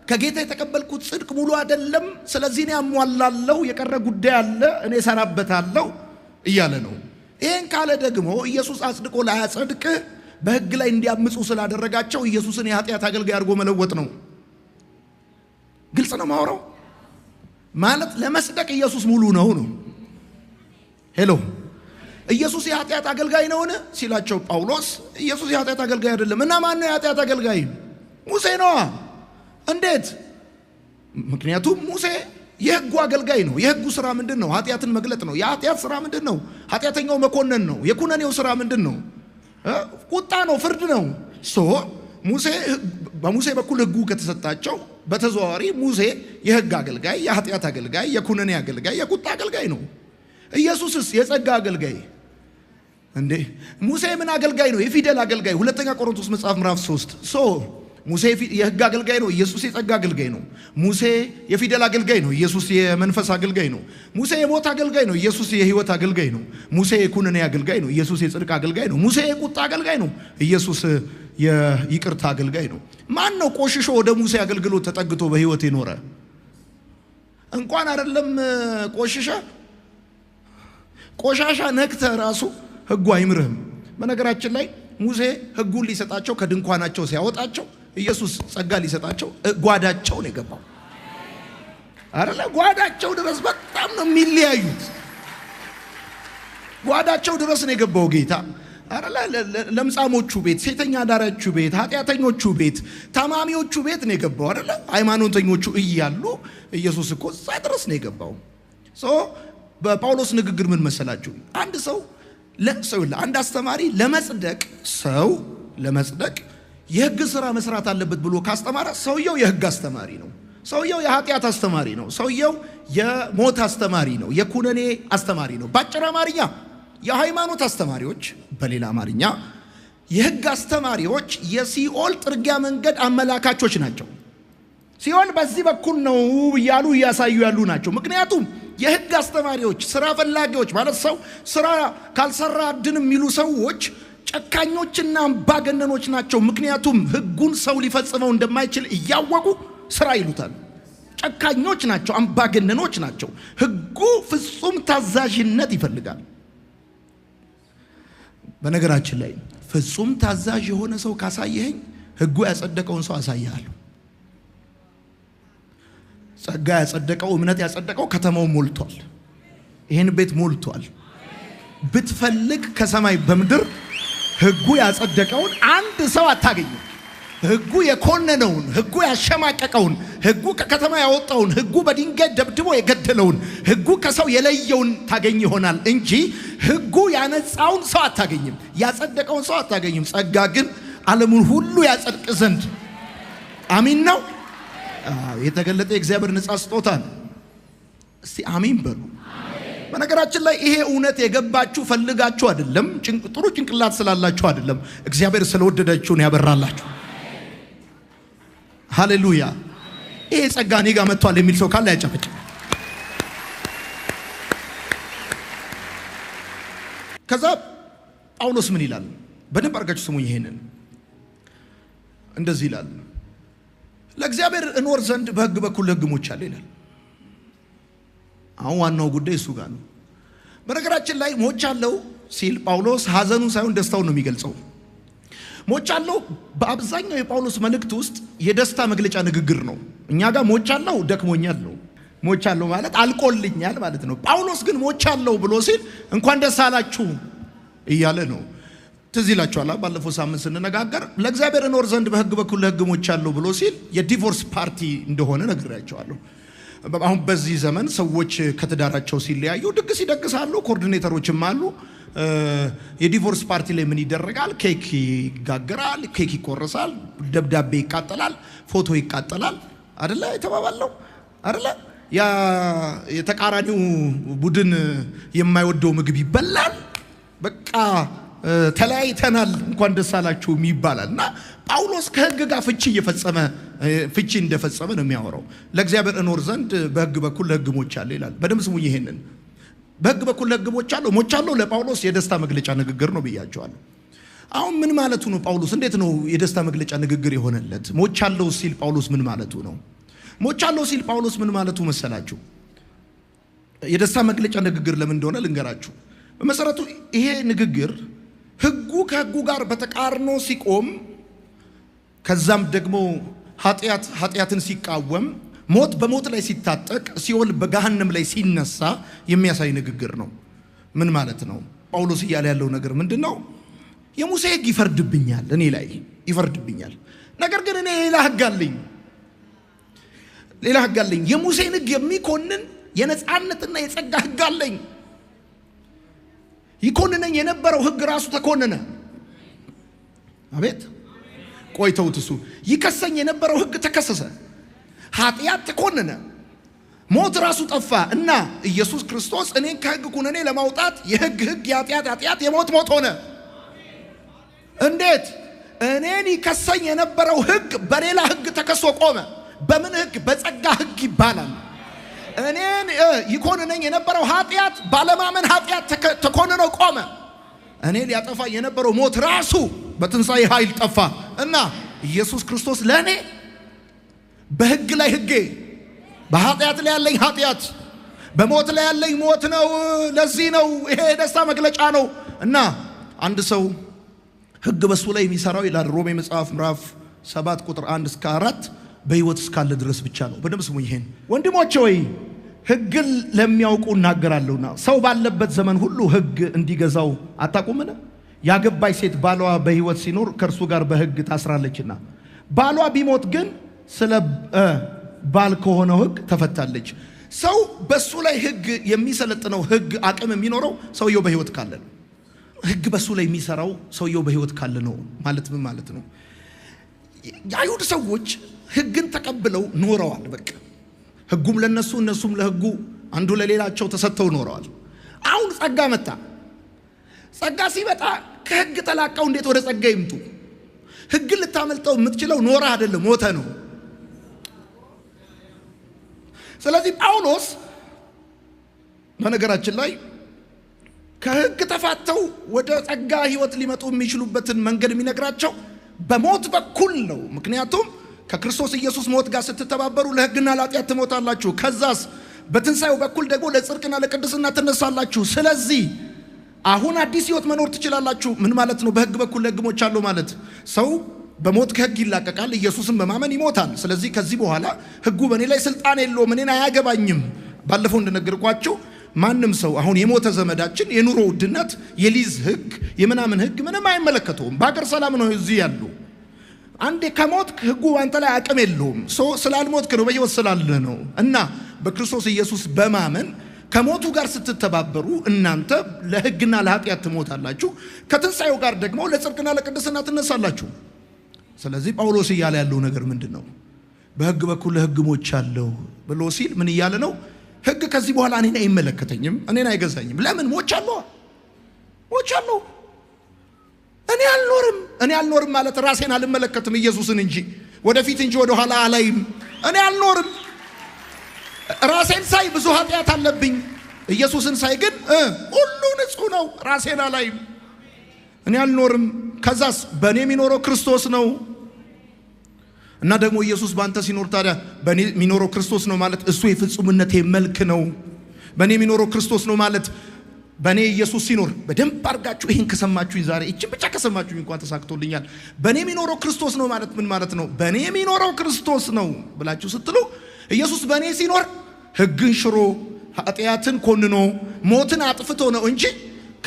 ከጌታ የተቀበልኩት ጽድቅ ሙሉ አይደለም፣ ስለዚህ እኔ አሟላለሁ፣ የቀረ ጉዳይ አለ፣ እኔ እሰራበታለሁ እያለ ነው። ይህን ካለ ደግሞ ኢየሱስ አጽድቆ ላያጸድቅ በሕግ ላይ እንዲያምፁ ስላደረጋቸው ኢየሱስን የኃጢአት አገልጋይ አድርጎ መለወጥ ነው። ግልጽ ነው ማውራው። ማለት ለመጽደቅ ኢየሱስ ሙሉ ነው ነው። Hello፣ ኢየሱስ የኃጢአት አገልጋይ ነውን ሲላቸው ጳውሎስ ኢየሱስ የኃጢአት አገልጋይ አይደለም። እና ማን ነው የኃጢአት አገልጋይ? ሙሴ ነዋ። እንዴት? ምክንያቱም ሙሴ የሕጉ አገልጋይ ነው። የሕጉ ስራ ምንድን ነው? ኃጢአትን መግለጥ ነው። የኃጢአት ስራ ምንድን ነው? ኃጢአተኛው መኮነን ነው። የኩነኔው ስራ ምንድን ነው? ቁጣ ነው፣ ፍርድ ነው። So ሙሴ በሙሴ በኩል ሕጉ ከተሰጣቸው በተዘዋዋሪ ሙሴ የሕግ አገልጋይ፣ የኃጢአት አገልጋይ፣ የኩነኔ አገልጋይ፣ የቁጣ አገልጋይ ነው። ኢየሱስስ የጸጋ አገልጋይ። እንዴ ሙሴ ምን አገልጋይ ነው? የፊደል አገልጋይ። ሁለተኛ ቆሮንቶስ መጽሐፍ ምዕራፍ 3 so ሙሴ የሕግ አገልጋይ ነው፣ ኢየሱስ የጸጋ አገልጋይ ነው። ሙሴ የፊደል አገልጋይ ነው፣ ኢየሱስ የመንፈስ አገልጋይ ነው። ሙሴ የሞት አገልጋይ ነው፣ ኢየሱስ የሕይወት አገልጋይ ነው። ሙሴ የኩነኔ አገልጋይ ነው፣ ኢየሱስ የጽድቅ አገልጋይ ነው። ሙሴ የቁጣ አገልጋይ ነው፣ ኢየሱስ የይቅርታ አገልጋይ ነው። ማን ነው ቆሽሾ ወደ ሙሴ አገልግሎት ተጠግቶ በሕይወት የኖረ? እንኳን አይደለም ቆሽሸ ቆሻሻ ነክተ ራሱ ሕጉ አይምርህም። በነገራችን ላይ ሙሴ ሕጉን ሊሰጣቸው ከድንኳናቸው ሲያወጣቸው ኢየሱስ ጸጋ ሊሰጣቸው ጓዳቸው ነው የገባው። አይደለ? ጓዳቸው ድረስ በጣም ነው የሚለያዩት። ጓዳቸው ድረስ ነው የገባው ጌታ። አይደለ? ለምጻሞቹ ቤት፣ ሴተኛ አዳሪዎቹ ቤት፣ ኃጢአተኞቹ ቤት፣ ታማሚዎቹ ቤት ነው የገባው። አይደለ? ሃይማኖተኞቹ እያሉ ኢየሱስ እኮ እዛ ድረስ ነው የገባው። so በጳውሎስ ንግግር ምን መሰላችሁ? አንድ ሰው አንድ አስተማሪ ለመጽደቅ ሰው ለመጽደቅ የሕግ ስራ መስራት አለበት ብሎ ካስተማረ ሰውየው የሕግ አስተማሪ ነው። ሰውየው የኃጢአት አስተማሪ ነው። ሰውየው የሞት አስተማሪ ነው። የኩነኔ አስተማሪ ነው። በአጭር አማርኛ የሃይማኖት አስተማሪዎች፣ በሌላ አማርኛ የሕግ አስተማሪዎች የሲኦል ጥርጊያ መንገድ አመላካቾች ናቸው። ሲኦል በዚህ በኩል ነው እያሉ እያሳዩ ያሉ ናቸው። ምክንያቱም የሕግ አስተማሪዎች ስራ ፈላጊዎች ማለት ሰው ስራ ካልሰራ አድንም የሚሉ ሰዎች ጨካኞችና አምባገነኖች ናቸው። ምክንያቱም ሕጉን ሰው ሊፈጽመው እንደማይችል እያወቁ ስራ ይሉታል። ጨካኞች ናቸው፣ አምባገነኖች ናቸው። ሕጉ ፍጹም ታዛዥነት ይፈልጋል። በነገራችን ላይ ፍጹም ታዛዥ የሆነ ሰው ካሳየኸኝ ሕጉ ያጸደቀውን ሰው አሳይሃለሁ። ጸጋ ያጸደቀው እምነት ያጸደቀው ከተማው ሞልቷል። ይሄን ቤት ሞልቷል። ብትፈልግ ከሰማይ በምድር ሕጉ ያጸደቀውን አንድ ሰው አታገኝም። ሕጉ የኮነነውን፣ ሕጉ ያሸማቀቀውን፣ ሕጉ ከከተማ ያወጣውን፣ ሕጉ በድንጋይ ደብድቦ የገደለውን፣ ሕጉ ከሰው የለየውን ታገኝ ይሆናል እንጂ ሕጉ ያነጻውን ሰው አታገኝም። ያጸደቀውን ሰው አታገኝም። ጸጋ ግን ዓለሙን ሁሉ ያጸድቅ ዘንድ አሚን ነው የተገለጠ የእግዚአብሔር ነጻ ስጦታ ነው። እስቲ አሚን በሉ። በነገራችን ላይ ይሄ እውነት የገባችሁ ፈልጋችሁ አይደለም፣ ጥሩ ጭንቅላት ስላላችሁ አይደለም፣ እግዚአብሔር ስለወደዳችሁ ነው ያበራላችሁ። ሃሌሉያ! ይሄ ጸጋ እኔ ጋር መጥቷል የሚል ሰው ካለ ያጨብጭ። ከዛ ጳውሎስ ምን ይላል? በደንብ አድርጋችሁ ስሙኝ። ይሄንን እንደዚህ ይላል፣ ለእግዚአብሔር እኖር ዘንድ በሕግ በኩል ለሕግ ሞቻለሁ ይላል። አሁን ዋናው ጉዳይ እሱ ጋር ነው። በነገራችን ላይ ሞቻለሁ ሲል ጳውሎስ ሐዘኑን ሳይሆን ደስታውን ነው የሚገልጸው። ሞቻለሁ በአብዛኛው የጳውሎስ መልእክት ውስጥ የደስታ መግለጫ ንግግር ነው። እኛ ጋር ሞቻለሁ ደክሞኛል ነው። ሞቻለሁ ማለት አልቆልኛል ማለት ነው። ጳውሎስ ግን ሞቻለሁ ብሎ ሲል እንኳን ደስ አላችሁ እያለ ነው። ትዝ ይላችኋል ባለፈው ሳምንት ስንነጋገር ለእግዚአብሔር እኖር ዘንድ በሕግ በኩል ለሕግ ሞቻለሁ ብሎ ሲል የ divorce party እንደሆነ ነግሬያቸዋለሁ። አሁን በዚህ ዘመን ሰዎች ከትዳራቸው ሲለያዩ ድግስ ይደግሳሉ፣ coordinator ኦችም አሉ። የ divorce party ላይ ምን ይደረጋል? ኬክ ይጋገራል፣ ኬክ ይቆረሳል፣ ደብዳቤ ይቃጠላል፣ ፎቶ ይቃጠላል። አደለ የተባባለው አደለ? ያ የተቃራኒው ቡድን የማይወደው ምግብ ይበላል። በቃ ተለያይተናል እንኳን ደስ አላችሁም ይባላል። እና ጳውሎስ ከሕግ ጋር ፍቺ እየፈጸመ ፍቺ እንደፈጸመ ነው የሚያወራው። ለእግዚአብሔር እኖር ዘንድ በሕግ በኩል ለሕግ ሞቻለሁ ይላል። በደንብ ስሙኝ ይሄንን። በሕግ በኩል ለሕግ ሞቻለሁ። ሞቻለሁ ለጳውሎስ የደስታ መግለጫ ንግግር ነው ብያቸዋለሁ። አሁን ምን ማለቱ ነው ጳውሎስ? እንዴት ነው የደስታ መግለጫ ንግግር የሆነለት? ሞቻለሁ ሲል ጳውሎስ ምን ማለቱ ነው? ሞቻለሁ ሲል ጳውሎስ ምን ማለቱ መሰላችሁ? የደስታ መግለጫ ንግግር ለምን እንደሆነ ልንገራችሁ። በመሰረቱ ይሄ ንግግር ሕጉ ከሕጉ ጋር በተቃርኖ ሲቆም፣ ከዛም ደግሞ ኃጢአት ኃጢአትን ሲቃወም፣ ሞት በሞት ላይ ሲታጠቅ፣ ሲኦል በገሃነም ላይ ሲነሳ የሚያሳይ ንግግር ነው። ምን ማለት ነው? ጳውሎስ እያለ ያለው ነገር ምንድን ነው? የሙሴ ሕግ ይፈርድብኛል፣ እኔ ላይ ይፈርድብኛል። ነገር ግን እኔ ሌላ ሕግ አለኝ፣ ሌላ ሕግ አለኝ። የሙሴን ሕግ የሚኮንን የነፃነትና የጸጋ ሕግ አለኝ። ይኮንነኝ የነበረው ሕግ ራሱ ተኮነነ። አቤት ቆይተውት እሱ ይከሰኝ የነበረው ሕግ ተከሰሰ። ኃጢአት ተኮነነ፣ ሞት ራሱ ጠፋ እና ኢየሱስ ክርስቶስ እኔን ከሕግ ኩነኔ ለማውጣት የሕግ ሕግ የኃጢአት ኃጢአት የሞት ሞት ሆነ። እንዴት? እኔን ይከሰኝ የነበረው ሕግ በሌላ ሕግ ተከሶ ቆመ። በምን ሕግ? በጸጋ ሕግ ይባላል። እኔን ይኮንነኝ የነበረው ኃጢአት ባለማመን ኃጢአት ተኮንኖ ቆመ። እኔ ሊያጠፋ የነበረው ሞት ራሱ በትንሣኤ ኃይል ጠፋ እና ኢየሱስ ክርስቶስ ለእኔ በሕግ ላይ ሕጌ፣ በኃጢአት ላይ ያለኝ ኃጢአት፣ በሞት ላይ ያለኝ ሞት ነው። ለዚህ ነው ይሄ የደስታ መግለጫ ነው። እና አንድ ሰው ሕግ በሱ ላይ የሚሰራው ይላል ሮሜ መጽሐፍ ምዕራፍ 7 ቁጥር 1 እስከ 4 በሕይወት እስካለ ድረስ ብቻ ነው። በደንብ ስሙኝ ይሄን ወንድሞቼ፣ ወይ ሕግን ለሚያውቁ እናገራለሁና ሰው ባለበት ዘመን ሁሉ ሕግ እንዲገዛው አታውቁምን? ያገባች ሴት ባሏ በሕይወት ሲኖር ከእርሱ ጋር በሕግ ታስራለችና፣ ባሏ ቢሞት ግን ስለ ባል ከሆነው ሕግ ተፈታለች። ሰው በሱ ላይ ሕግ የሚሰለጥነው ሕግ አቅም የሚኖረው ሰውየው በሕይወት ካለ ነው። ሕግ በሱ ላይ የሚሰራው ሰውየው በሕይወት ካለ ነው። ማለት ምን ማለት ነው? የአይሁድ ሰዎች ሕግን ተቀብለው ኖረዋል። በቃ ሕጉም ለነሱ እነሱም ለሕጉ አንዱ ለሌላቸው ተሰጥተው ኖረዋል። አሁን ጸጋ መጣ። ጸጋ ሲመጣ ከሕግ ተላቀው እንዴት ወደ ጸጋ ይምጡ? ሕግን ልታመልጠው የምትችለው ኖረ አይደለም ሞተ ነው። ስለዚህ ጳውሎስ በነገራችን ላይ ከሕግ ተፋተው ወደ ጸጋ ሕይወት ሊመጡ የሚችሉበትን መንገድ የሚነግራቸው በሞት በኩል ነው። ምክንያቱም ከክርስቶስ ኢየሱስ ሞት ጋር ስትተባበሩ ለሕግና ለኃጢአት ትሞታላችሁ። ከዛስ በትንሣኤው በኩል ደግሞ ለጽድቅና ለቅድስና ትነሳላችሁ። ስለዚህ አሁን አዲስ ሕይወት መኖር ትችላላችሁ። ምን ማለት ነው? በሕግ በኩል ለሕግ ሞቻለሁ ማለት ሰው በሞት ከሕግ ይላቀቃል፣ ኢየሱስን በማመን ይሞታል። ስለዚህ ከዚህ በኋላ ሕጉ በእኔ ላይ ስልጣን የለውም፣ እኔን አያገባኝም። ባለፈው እንደነገርኳችሁ ማንም ሰው አሁን የሞተ ዘመዳችን የኑሮ ውድነት፣ የሊዝ ሕግ፣ የምናምን ሕግ ምንም አይመለከተውም። በሀገር ሰላም ነው እዚህ ያሉ። አንዴ ከሞት ሕጉ አንተ ላይ አቅም የለውም። ስላልሞትክ ነው፣ በሕይወት ስላለ ነው። እና በክርስቶስ ኢየሱስ በማመን ከሞቱ ጋር ስትተባበሩ እናንተ ለሕግና ለኃጢአት ትሞታላችሁ፣ ከትንሣኤው ጋር ደግሞ ለጽድቅና ለቅድስና ትነሳላችሁ። ስለዚህ ጳውሎስ እያለ ያለው ነገር ምንድን ነው? በሕግ በኩል ለሕግ ሞቻለሁ ብሎ ሲል ምን እያለ ነው? ሕግ ከዚህ በኋላ እኔን አይመለከተኝም፣ እኔን አይገዛኝም። ለምን? ሞቻለሁ፣ ሞቻለሁ። እኔ አልኖርም። እኔ አልኖርም ማለት ራሴን አልመለከትም፣ ኢየሱስን እንጂ ወደፊት እንጂ ወደኋላ አላይም። እኔ አልኖርም። ራሴን ሳይ ብዙ ኃጢአት አለብኝ። ኢየሱስን ሳይ ግን ሁሉ ንጹሕ ነው። ራሴን አላይም። እኔ አልኖርም። ከዛስ በእኔ የሚኖረው ክርስቶስ ነው። እና ደግሞ ኢየሱስ በአንተ ሲኖር ታዲያ በእኔ የሚኖረው ክርስቶስ ነው ማለት እሱ የፍጹምነቴ መልክ ነው። በእኔ የሚኖረው ክርስቶስ ነው ማለት በእኔ ኢየሱስ ሲኖር፣ በደንብ አድርጋችሁ ይህን ከሰማችሁኝ ዛሬ ይችን ብቻ ከሰማችሁኝ እንኳን ተሳክቶልኛል። በእኔ የሚኖረው ክርስቶስ ነው ማለት ምን ማለት ነው? በእኔ የሚኖረው ክርስቶስ ነው ብላችሁ ስትሉ ኢየሱስ በእኔ ሲኖር ሕግን ሽሮ ኃጢአትን ኮንኖ ሞትን አጥፍቶ ነው እንጂ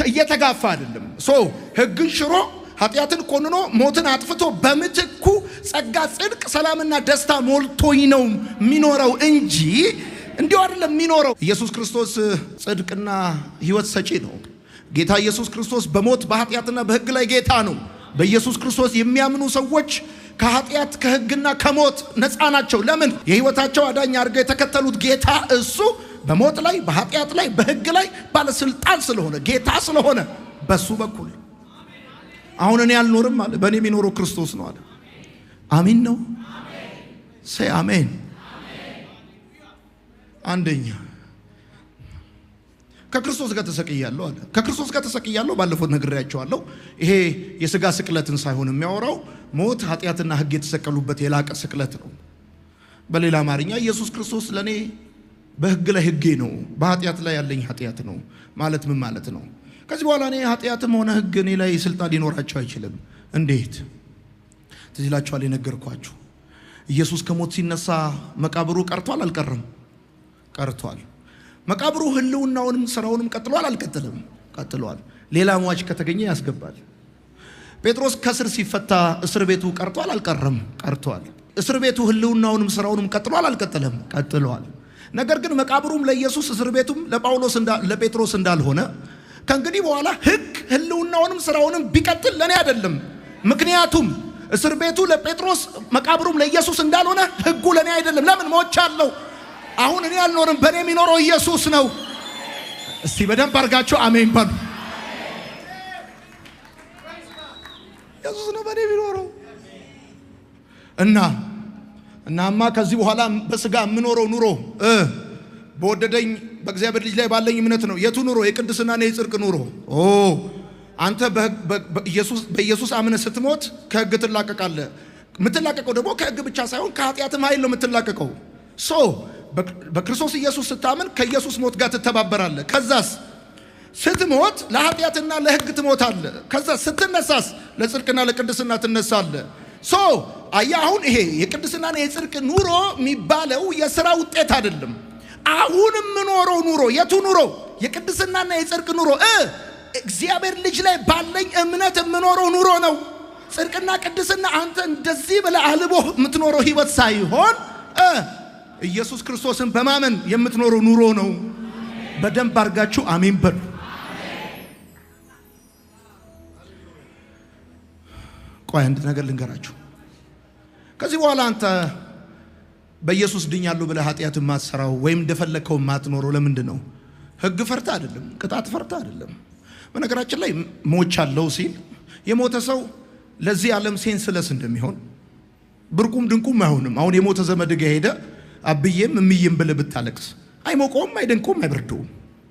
እየተጋፋ አይደለም። So ሕግን ሽሮ ኃጢአትን ኮንኖ ሞትን አጥፍቶ በምትኩ ጸጋ፣ ጽድቅ፣ ሰላምና ደስታ ሞልቶኝ ነው የሚኖረው እንጂ እንዲሁ አይደለም የሚኖረው። ኢየሱስ ክርስቶስ ጽድቅና ሕይወት ሰጪ ነው። ጌታ ኢየሱስ ክርስቶስ በሞት በኃጢአትና በሕግ ላይ ጌታ ነው። በኢየሱስ ክርስቶስ የሚያምኑ ሰዎች ከኃጢአት ከሕግና ከሞት ነፃ ናቸው። ለምን? የሕይወታቸው አዳኝ አድርገው የተከተሉት ጌታ እሱ በሞት ላይ በኃጢአት ላይ በሕግ ላይ ባለስልጣን ስለሆነ ጌታ ስለሆነ በሱ በኩል አሁን እኔ አልኖርም አለ፣ በእኔ የሚኖረው ክርስቶስ ነው አለ። አሜን ነው ሰይ አሜን። አንደኛ ከክርስቶስ ጋር ተሰቅያለሁ አለ። ከክርስቶስ ጋር ተሰቅያለሁ ባለፈው ነግሬያቸዋለሁ። ይሄ የስጋ ስቅለትን ሳይሆን የሚያወራው ሞት፣ ኃጢአትና ሕግ የተሰቀሉበት የላቀ ስቅለት ነው። በሌላ አማርኛ ኢየሱስ ክርስቶስ ለእኔ በሕግ ላይ ሕጌ ነው፣ በኃጢአት ላይ ያለኝ ኃጢአት ነው ማለት ምን ማለት ነው? ከዚህ በኋላ እኔ ኃጢአትም ሆነ ሕግ እኔ ላይ ስልጣን ሊኖራቸው አይችልም። እንዴት? ትዝ ይላችኋል የነገርኳችሁ ኢየሱስ ከሞት ሲነሳ መቃብሩ ቀርቷል አልቀረም? ቀርቷል። መቃብሩ ህልውናውንም ስራውንም ቀጥሏል አልቀጥልም? ቀጥሏል። ሌላ ሟች ከተገኘ ያስገባል። ጴጥሮስ ከእስር ሲፈታ እስር ቤቱ ቀርቷል አልቀረም? ቀርቷል። እስር ቤቱ ህልውናውንም ስራውንም ቀጥሏል አልቀጠለም? ቀጥሏል። ነገር ግን መቃብሩም ለኢየሱስ እስር ቤቱም ለጳውሎስ ለጴጥሮስ እንዳልሆነ ከእንግዲህ በኋላ ህግ ህልውናውንም ስራውንም ቢቀጥል ለእኔ አይደለም። ምክንያቱም እስር ቤቱ ለጴጥሮስ መቃብሩም ለኢየሱስ እንዳልሆነ ህጉ ለእኔ አይደለም። ለምን? ሞቻለሁ። አሁን እኔ አልኖርም፣ በእኔ የሚኖረው ኢየሱስ ነው። እስቲ በደንብ አድርጋችሁ አሜን በሉ። ኢየሱስ ነው በእኔ የሚኖረው። እና እናማ ከዚህ በኋላ በስጋ የምኖረው ኑሮ በወደደኝ በእግዚአብሔር ልጅ ላይ ባለኝ እምነት ነው። የቱ ኑሮ? የቅድስናና የጽድቅ ኑሮ። ኦ አንተ በኢየሱስ አምነህ ስትሞት ከሕግ ትላቀቃለህ። የምትላቀቀው ደግሞ ከሕግ ብቻ ሳይሆን ከኃጢአትም ኃይል ነው የምትላቀቀው። So በክርስቶስ ኢየሱስ ስታምን ከኢየሱስ ሞት ጋር ትተባበራለህ። ከዛስ ስትሞት ለኃጢአትና ለሕግ ትሞታለህ። ከዛ ስትነሳስ ለጽድቅና ለቅድስና ትነሳለህ። So አየህ፣ አሁን ይሄ የቅድስናና የጽድቅ ኑሮ የሚባለው የሥራ ውጤት አይደለም። አሁን የምኖረው ኑሮ የቱ ኑሮ? የቅድስናና የጽድቅ ኑሮ እግዚአብሔር ልጅ ላይ ባለኝ እምነት የምኖረው ኑሮ ነው። ጽድቅና ቅድስና አንተ እንደዚህ ብለህ አልቦህ የምትኖረው ህይወት ሳይሆን ኢየሱስ ክርስቶስን በማመን የምትኖረው ኑሮ ነው። በደንብ አድርጋችሁ አሜን በሉ። ቆይ አንድ ነገር ልንገራችሁ። ከዚህ በኋላ አንተ በኢየሱስ ድኛለሁ ብለህ ኃጢአት የማትሰራው ወይም እንደፈለግከው የማትኖረው ለምንድን ነው? ሕግ ፈርታ አይደለም፣ ቅጣት ፈርታ አይደለም። በነገራችን ላይ ሞቻለሁ ሲል የሞተ ሰው ለዚህ ዓለም senseless እንደሚሆን ብርቁም ድንቁም አይሆንም። አሁን የሞተ ዘመድ ጋር ሄደ አብዬም እምዬም ብለህ ብታለቅስ አይሞቀውም፣ አይደንቀውም፣ አይበርደውም።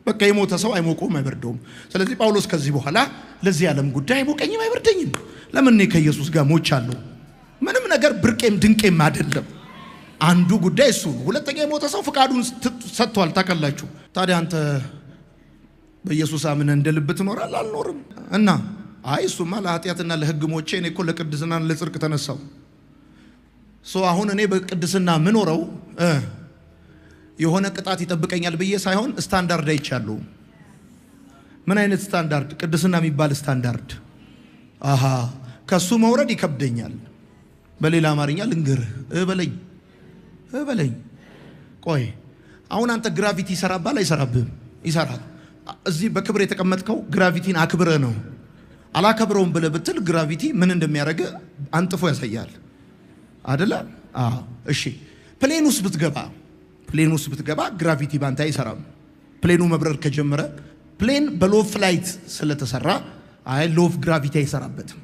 በቃ የሞተ ሰው አይሞቀውም፣ አይበርደውም። ስለዚህ ጳውሎስ ከዚህ በኋላ ለዚህ ዓለም ጉዳይ አይሞቀኝም፣ አይበርደኝም። ለምን? እኔ ከኢየሱስ ጋር ሞቻለሁ። ምንም ነገር ብርቄም ድንቄም አይደለም። አንዱ ጉዳይ እሱ ነው። ሁለተኛ የሞተ ሰው ፍቃዱን ሰጥቷል። ታውቃላችሁ። ታዲያ አንተ በኢየሱስ አምነህ እንደ ልብ ትኖራለህ? አልኖርም። እና አይ እሱማ ለኃጢአትና ለሕግ ሞቼ እኔ እኮ ለቅድስና ለጽድቅ ተነሳው። So አሁን እኔ በቅድስና ምኖረው የሆነ ቅጣት ይጠብቀኛል ብዬ ሳይሆን ስታንዳርድ አይቻለሁ። ምን አይነት ስታንዳርድ? ቅድስና የሚባል ስታንዳርድ። አሃ ከሱ መውረድ ይከብደኛል። በሌላ አማርኛ ልንገርህ፣ እበለኝ እበለኝ። ቆይ አሁን አንተ gravity ይሰራብሃል አይሰራብህም? ይሰራል። እዚህ በክብር የተቀመጥከው gravity ን አክብረህ ነው። አላከብረውም ብለህ ብትል gravity ምን እንደሚያደርግ አንጥፎ ያሳያል። አደለ? አዎ። እሺ plane ውስጥ ብትገባ፣ plane ውስጥ ብትገባ gravity ባንተ አይሰራም። Plane ኑ መብረር ከጀመረ plane በ law of flight ስለተሰራ አይ law of gravity አይሰራበትም።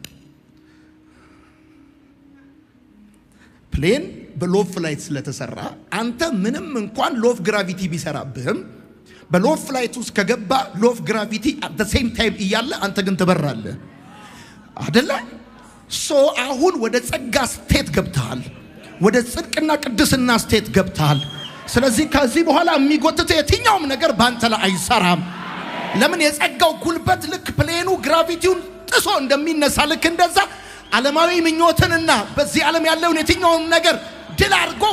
Plane በ law of flight ስለተሰራ አንተ ምንም እንኳን law of gravity ቢሰራብህም በ law of flight ውስጥ ከገባ law of gravity at the same time እያለ አንተ ግን ትበራለህ። አደለ? So አሁን ወደ ጸጋ state ገብተሃል። ወደ ጽድቅና ቅድስና state ገብተሃል። ስለዚህ ከዚህ በኋላ የሚጎትት የትኛውም ነገር በአንተ ላይ አይሰራም። ለምን? የጸጋው ጉልበት ልክ plane ኑ gravity ውን ጥሶ እንደሚነሳ ልክ እንደዛ ዓለማዊ ምኞትንና በዚህ ዓለም ያለውን የትኛውን ነገር ድል አድርጎ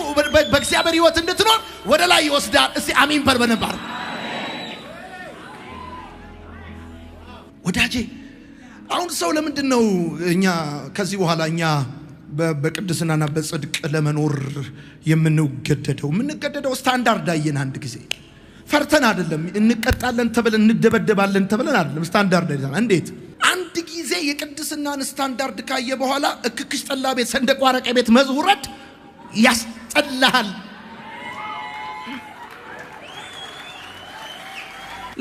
በእግዚአብሔር ሕይወት እንድትኖር ወደ ላይ ይወስዳል። እስቲ አሚን በል በነባር ወዳጄ። አሁን ሰው ለምንድን ነው እኛ ከዚህ በኋላ እኛ በቅድስናና በጽድቅ ለመኖር የምንገደደው? የምንገደደው ስታንዳርድ አየን። አንድ ጊዜ ፈርተን አይደለም፣ እንቀጣለን ተብለን እንደበደባለን ተብለን አይደለም። ስታንዳርድ አይደለም። እንዴት አንድ ጊዜ የቅድስናን ስታንዳርድ ካየ በኋላ እክክሽ ጠላ ቤት፣ ሰንደቅ አረቄ ቤት መዝውረድ ያስጠላሃል።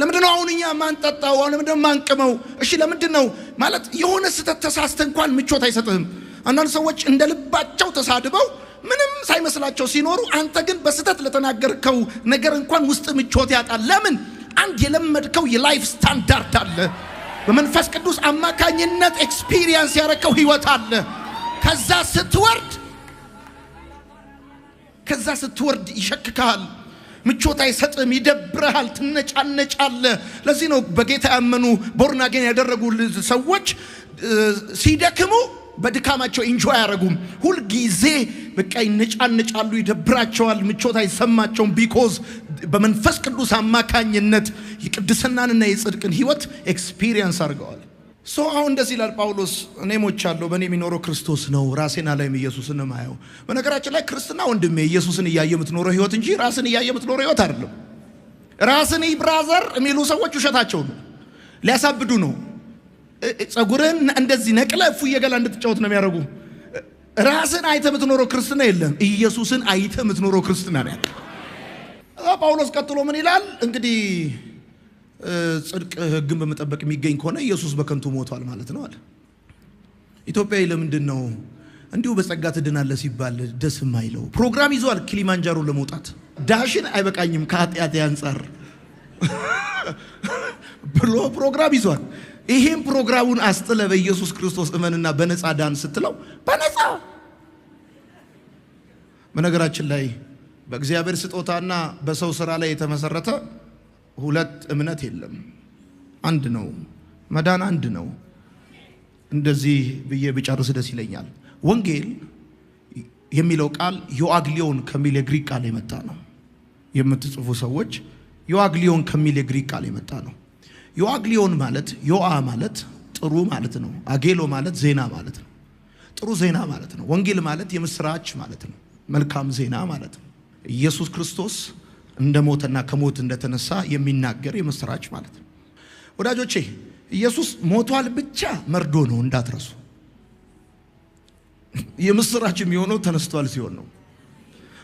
ለምንድን ነው አሁን እኛ ማንጠጣው? አሁን ለምንድን ነው ማንቅመው? እሺ ለምንድን ነው ማለት የሆነ ስህተት ተሳስተ እንኳን ምቾት አይሰጥህም። አንዳንድ ሰዎች እንደ ልባቸው ተሳድበው ምንም ሳይመስላቸው ሲኖሩ፣ አንተ ግን በስህተት ለተናገርከው ነገር እንኳን ውስጥ ምቾት ያጣል። ለምን? አንድ የለመድከው የ life standard አለ። በመንፈስ ቅዱስ አማካኝነት experience ያረከው ህይወት አለ። ከዛ ስትወርድ ይሸክክሃል። ምቾት አይሰጥም፣ ይደብረሃል፣ ትነጫነጫለህ። ለዚህ ነው በጌታ ያመኑ born again ያደረጉ ሰዎች ሲደክሙ በድካማቸው enjoy አያደርጉም። ሁልጊዜ በቃ ይነጫነጫሉ፣ ይደብራቸዋል፣ ምቾት አይሰማቸውም። Because በመንፈስ ቅዱስ አማካኝነት የቅድስናንና የጽድቅን ህይወት experience አድርገዋል። So አሁን እንደዚህ ይላል ጳውሎስ፣ እኔ ሞቻለሁ፣ በእኔ የሚኖረው ክርስቶስ ነው፣ ራሴን አላይም፣ ኢየሱስን ነው የማየው። በነገራችን ላይ ክርስትና ወንድሜ ኢየሱስን እያየ የምትኖረው ህይወት እንጂ ራስን እያየ የምትኖረው ህይወት አይደለም። ራስን brother የሚሉ ሰዎች ውሸታቸው ነው፣ ሊያሳብዱ ነው። ጸጉርህን እንደዚህ ነቅለህ እፉዬ ገላ እንድትጫወት ነው የሚያደርጉ። ራስን አይተህ የምትኖረው ክርስትና የለም፣ ኢየሱስን አይተህ የምትኖረው ክርስትና ነው ያለው። ጳውሎስ ቀጥሎ ምን ይላል? እንግዲህ ጽድቅ ሕግን በመጠበቅ የሚገኝ ከሆነ ኢየሱስ በከንቱ ሞቷል ማለት ነው አለ። ኢትዮጵያዊ ለምንድን ነው እንዲሁ በጸጋ ትድናለህ ሲባል ደስ የማይለው? ፕሮግራም ይዟል ኪሊማንጃሮ ለመውጣት። ዳሽን አይበቃኝም ከኃጢአቴ አንጻር ብሎ ፕሮግራም ይዟል። ይሄን ፕሮግራሙን አስጥለ በኢየሱስ ክርስቶስ እመንና በነፃ ዳን ስትለው በነፃ። በነገራችን ላይ በእግዚአብሔር ስጦታና በሰው ስራ ላይ የተመሰረተ ሁለት እምነት የለም። አንድ ነው። መዳን አንድ ነው። እንደዚህ ብዬ ብጨርስ ደስ ይለኛል። ወንጌል የሚለው ቃል ዮአግሊዮን ከሚል የግሪክ ቃል የመጣ ነው። የምትጽፉ ሰዎች ዮአግሊዮን ከሚል የግሪክ ቃል የመጣ ነው። ዮአግሊዮን ማለት ዮአ ማለት ጥሩ ማለት ነው። አጌሎ ማለት ዜና ማለት ነው። ጥሩ ዜና ማለት ነው። ወንጌል ማለት የምስራች ማለት ነው። መልካም ዜና ማለት ነው። ኢየሱስ ክርስቶስ እንደሞተና ከሞት እንደተነሳ የሚናገር የምስራች ማለት ነው። ወዳጆቼ ኢየሱስ ሞቷል ብቻ መርዶ ነው እንዳትረሱ። የምስራች የሚሆነው ተነስቷል ሲሆን ነው።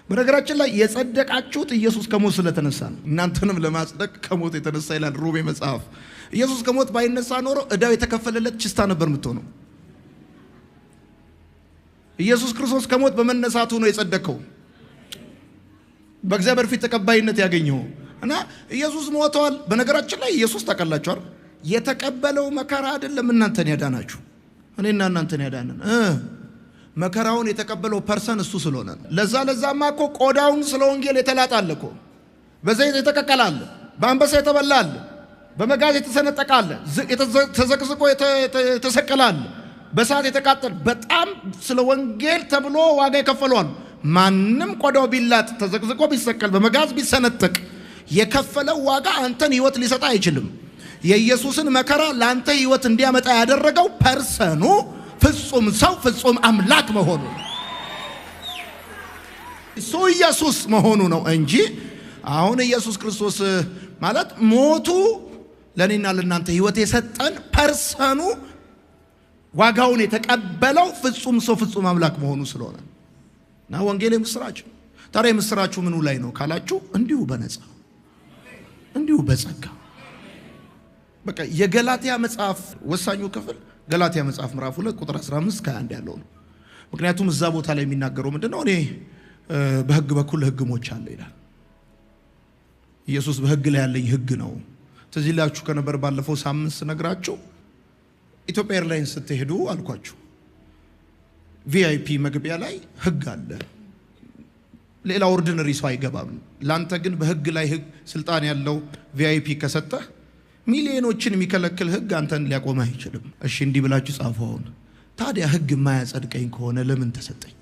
በነገራችን ላይ የጸደቃችሁት ኢየሱስ ከሞት ስለተነሳ ነው። እናንተንም ለማጽደቅ ከሞት የተነሳ ይላል ሮሜ መጽሐፍ። ኢየሱስ ከሞት ባይነሳ ኖሮ እዳው የተከፈለለት ችስታ ነበር የምትሆነው። ኢየሱስ ክርስቶስ ከሞት በመነሳቱ ነው የጸደቀው፣ በእግዚአብሔር ፊት ተቀባይነት ያገኘው እና ኢየሱስ ሞቷል። በነገራችን ላይ ኢየሱስ ታውቃላችኋል፣ የተቀበለው መከራ አይደለም እናንተን ያዳናችሁ፣ እኔና እናንተን ያዳነን መከራውን የተቀበለው person እሱ ስለሆነ ነው። ለዛማ እኮ ቆዳውን ስለ ወንጌል የተላጠ አለ እኮ፣ በዘይት የተቀቀለ አለ፣ በአንበሳ የተበላ አለ፣ በመጋዝ የተሰነጠቀ አለ፣ ተዘቅዝቆ የተሰቀለ አለ፣ በእሳት የተቃጠለ፣ በጣም ስለ ወንጌል ተብሎ ዋጋ የከፈሉ አሉ። ማንም ቆዳው ቢላጥ፣ ተዘቅዝቆ ቢሰቀል፣ በመጋዝ ቢሰነጠቅ የከፈለው ዋጋ አንተን ሕይወት ሊሰጥ አይችልም። የኢየሱስን መከራ ለአንተ ሕይወት እንዲያመጣ ያደረገው person ኡ ፍጹም ሰው ፍጹም አምላክ መሆኑ እሱ ኢየሱስ መሆኑ ነው እንጂ አሁን ኢየሱስ ክርስቶስ ማለት ሞቱ ለኔና ለናንተ ሕይወት የሰጠን person ኡ ዋጋውን የተቀበለው ፍጹም ሰው ፍጹም አምላክ መሆኑ ስለሆነ እና ወንጌል የምስራች። ታዲያ የምስራቹ ምኑ ላይ ነው ካላችሁ እንዲሁ በነፃ እንዲሁ በጸጋ። በቃ የገላትያ መጽሐፍ ወሳኙ ክፍል ገላትያ መጽሐፍ ምዕራፍ 2 ቁጥር 15 ከ1 ያለው ነው። ምክንያቱም እዛ ቦታ ላይ የሚናገረው ምንድነው? እኔ በሕግ በኩል ለሕግ ሞቻለሁ ይላል። ኢየሱስ በሕግ ላይ ያለኝ ሕግ ነው። ትዝ ይላችሁ ከነበር ባለፈው ሳምንት ስነግራችሁ ኢትዮጵያ ኤርላይንስ ስትሄዱ አልኳችሁ VIP መግቢያ ላይ ሕግ አለ። ሌላ ordinary ሰው አይገባም። ላንተ ግን በሕግ ላይ ሕግ ስልጣን ያለው VIP ከሰጠህ ሚሊዮኖችን የሚከለክል ሕግ አንተን ሊያቆምህ አይችልም። እሺ እንዲህ ብላችሁ ጻፉ። አሁን ታዲያ ሕግ የማያጸድቀኝ ከሆነ ለምን ተሰጠኝ?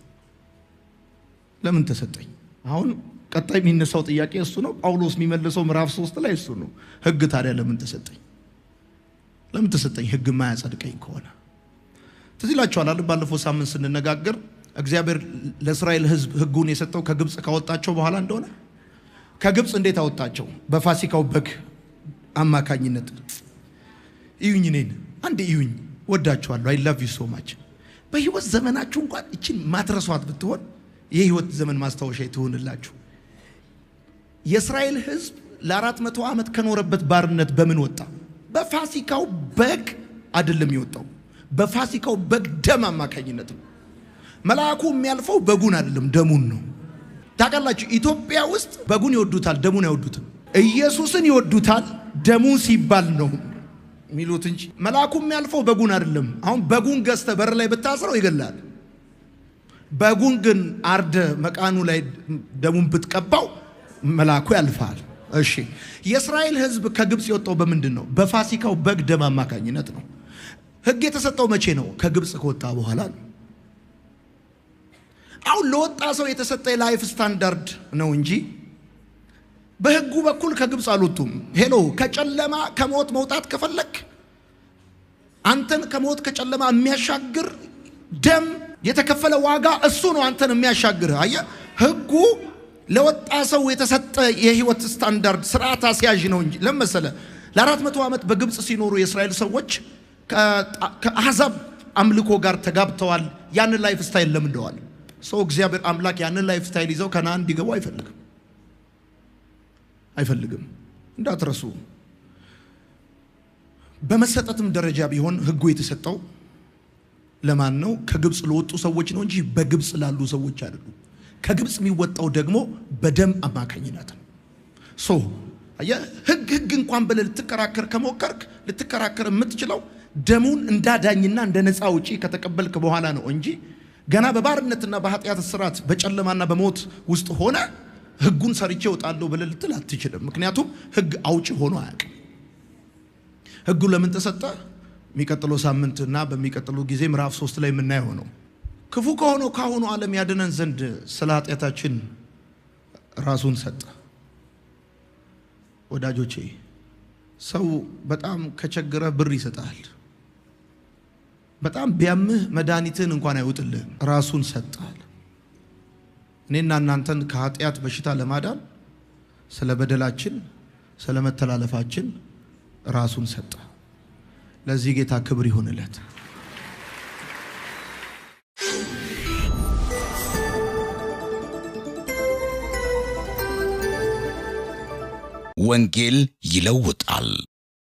ለምን ተሰጠኝ? አሁን ቀጣይ የሚነሳው ጥያቄ እሱ ነው። ጳውሎስ የሚመልሰው ምዕራፍ 3 ላይ እሱ ነው። ሕግ ታዲያ ለምን ተሰጠኝ? ለምን ተሰጠኝ ሕግ የማያጸድቀኝ ከሆነ? ትዝ ይላችኋል አይደል? ባለፈው ሳምንት ስንነጋገር እግዚአብሔር ለእስራኤል ሕዝብ ሕጉን የሰጠው ከግብጽ ካወጣቸው በኋላ እንደሆነ። ከግብጽ እንዴት አወጣቸው? በፋሲካው በግ አማካኝነት። እዩኝ፣ እኔን አንድ እዩኝ፣ ወዳችኋለሁ። I love you so much። በህይወት ዘመናችሁ እንኳን እቺን ማትረሷት ብትሆን የህይወት ዘመን ማስታወሻ ትሆንላችሁ። የእስራኤል ሕዝብ ለ400 ዓመት ከኖረበት ባርነት በምን ወጣ? በፋሲካው በግ አይደለም የወጣው፣ በፋሲካው በግ ደም አማካኝነት ነው። መልአኩ የሚያልፈው በጉን አይደለም ደሙን ነው። ታውቃላችሁ ኢትዮጵያ ውስጥ በጉን ይወዱታል፣ ደሙን አይወዱትም። ኢየሱስን ይወዱታል፣ ደሙን ሲባል ነው የሚሉት እንጂ መልአኩ የሚያልፈው በጉን አይደለም። አሁን በጉን ገዝተህ በር ላይ ብታስረው ይገላል። በጉን ግን አርደ መቃኑ ላይ ደሙን ብትቀባው መልአኩ ያልፋል። እሺ የእስራኤል ሕዝብ ከግብጽ የወጣው በምንድን ነው? በፋሲካው በግ ደም አማካኝነት ነው። ሕግ የተሰጠው መቼ ነው? ከግብጽ ከወጣ በኋላ ነው። አሁን ለወጣ ሰው የተሰጠ የ life standard ነው እንጂ በሕጉ በኩል ከግብጽ አልወጡም። Hello፣ ከጨለማ ከሞት መውጣት ከፈለክ አንተን ከሞት ከጨለማ የሚያሻግር ደም የተከፈለ ዋጋ እሱ ነው አንተን የሚያሻግርህ። አየህ፣ ሕጉ ለወጣ ሰው የተሰጠ የህይወት ስታንዳርድ ስርዓት አስያዥ ነው እንጂ ለመሰለ ለ400 ዓመት በግብጽ ሲኖሩ የእስራኤል ሰዎች ከአሕዛብ አምልኮ ጋር ተጋብተዋል። ያንን lifestyle ለምደዋል። ሰው እግዚአብሔር አምላክ ያንን lifestyle ይዘው ከነዓን እንዲገቡ አይፈልግም። አይፈልግም። እንዳትረሱ። በመሰጠትም ደረጃ ቢሆን ሕጉ የተሰጠው ለማን ነው? ከግብፅ ለወጡ ሰዎች ነው እንጂ በግብፅ ላሉ ሰዎች አይደሉም። ከግብፅ የሚወጣው ደግሞ በደም አማካኝነት ነው። So አየህ፣ ሕግ ሕግ እንኳን ብለህ ልትከራከር ከሞከርክ ልትከራከር የምትችለው ደሙን እንዳዳኝና እንደ ነፃ አውጪ ከተቀበልክ በኋላ ነው እንጂ ገና በባርነትና በኃጢአት እስራት በጨለማና በሞት ውስጥ ሆነ ሕጉን ሰርቼ እወጣለሁ ብለህ ልትል አትችልም። ምክንያቱም ሕግ አውጪ ሆኖ አያውቅም። ሕጉ ለምን ተሰጠ? የሚቀጥለው ሳምንትና በሚቀጥለው ጊዜ ምዕራፍ 3 ላይ የምናየው ነው። ክፉ ከሆነው ከአሁኑ ዓለም ያድነን ዘንድ ስለ ኃጢአታችን ራሱን ሰጠ። ወዳጆቼ፣ ሰው በጣም ከቸገረ ብር ይሰጣል። በጣም ቢያምህ መድኃኒትህን እንኳን አይውጥልህም። ራሱን ሰጣል። እኔና እናንተን ከኃጢአት በሽታ ለማዳን ስለ በደላችን፣ ስለ መተላለፋችን ራሱን ሰጠ። ለዚህ ጌታ ክብር ይሁንለት። ወንጌል ይለውጣል።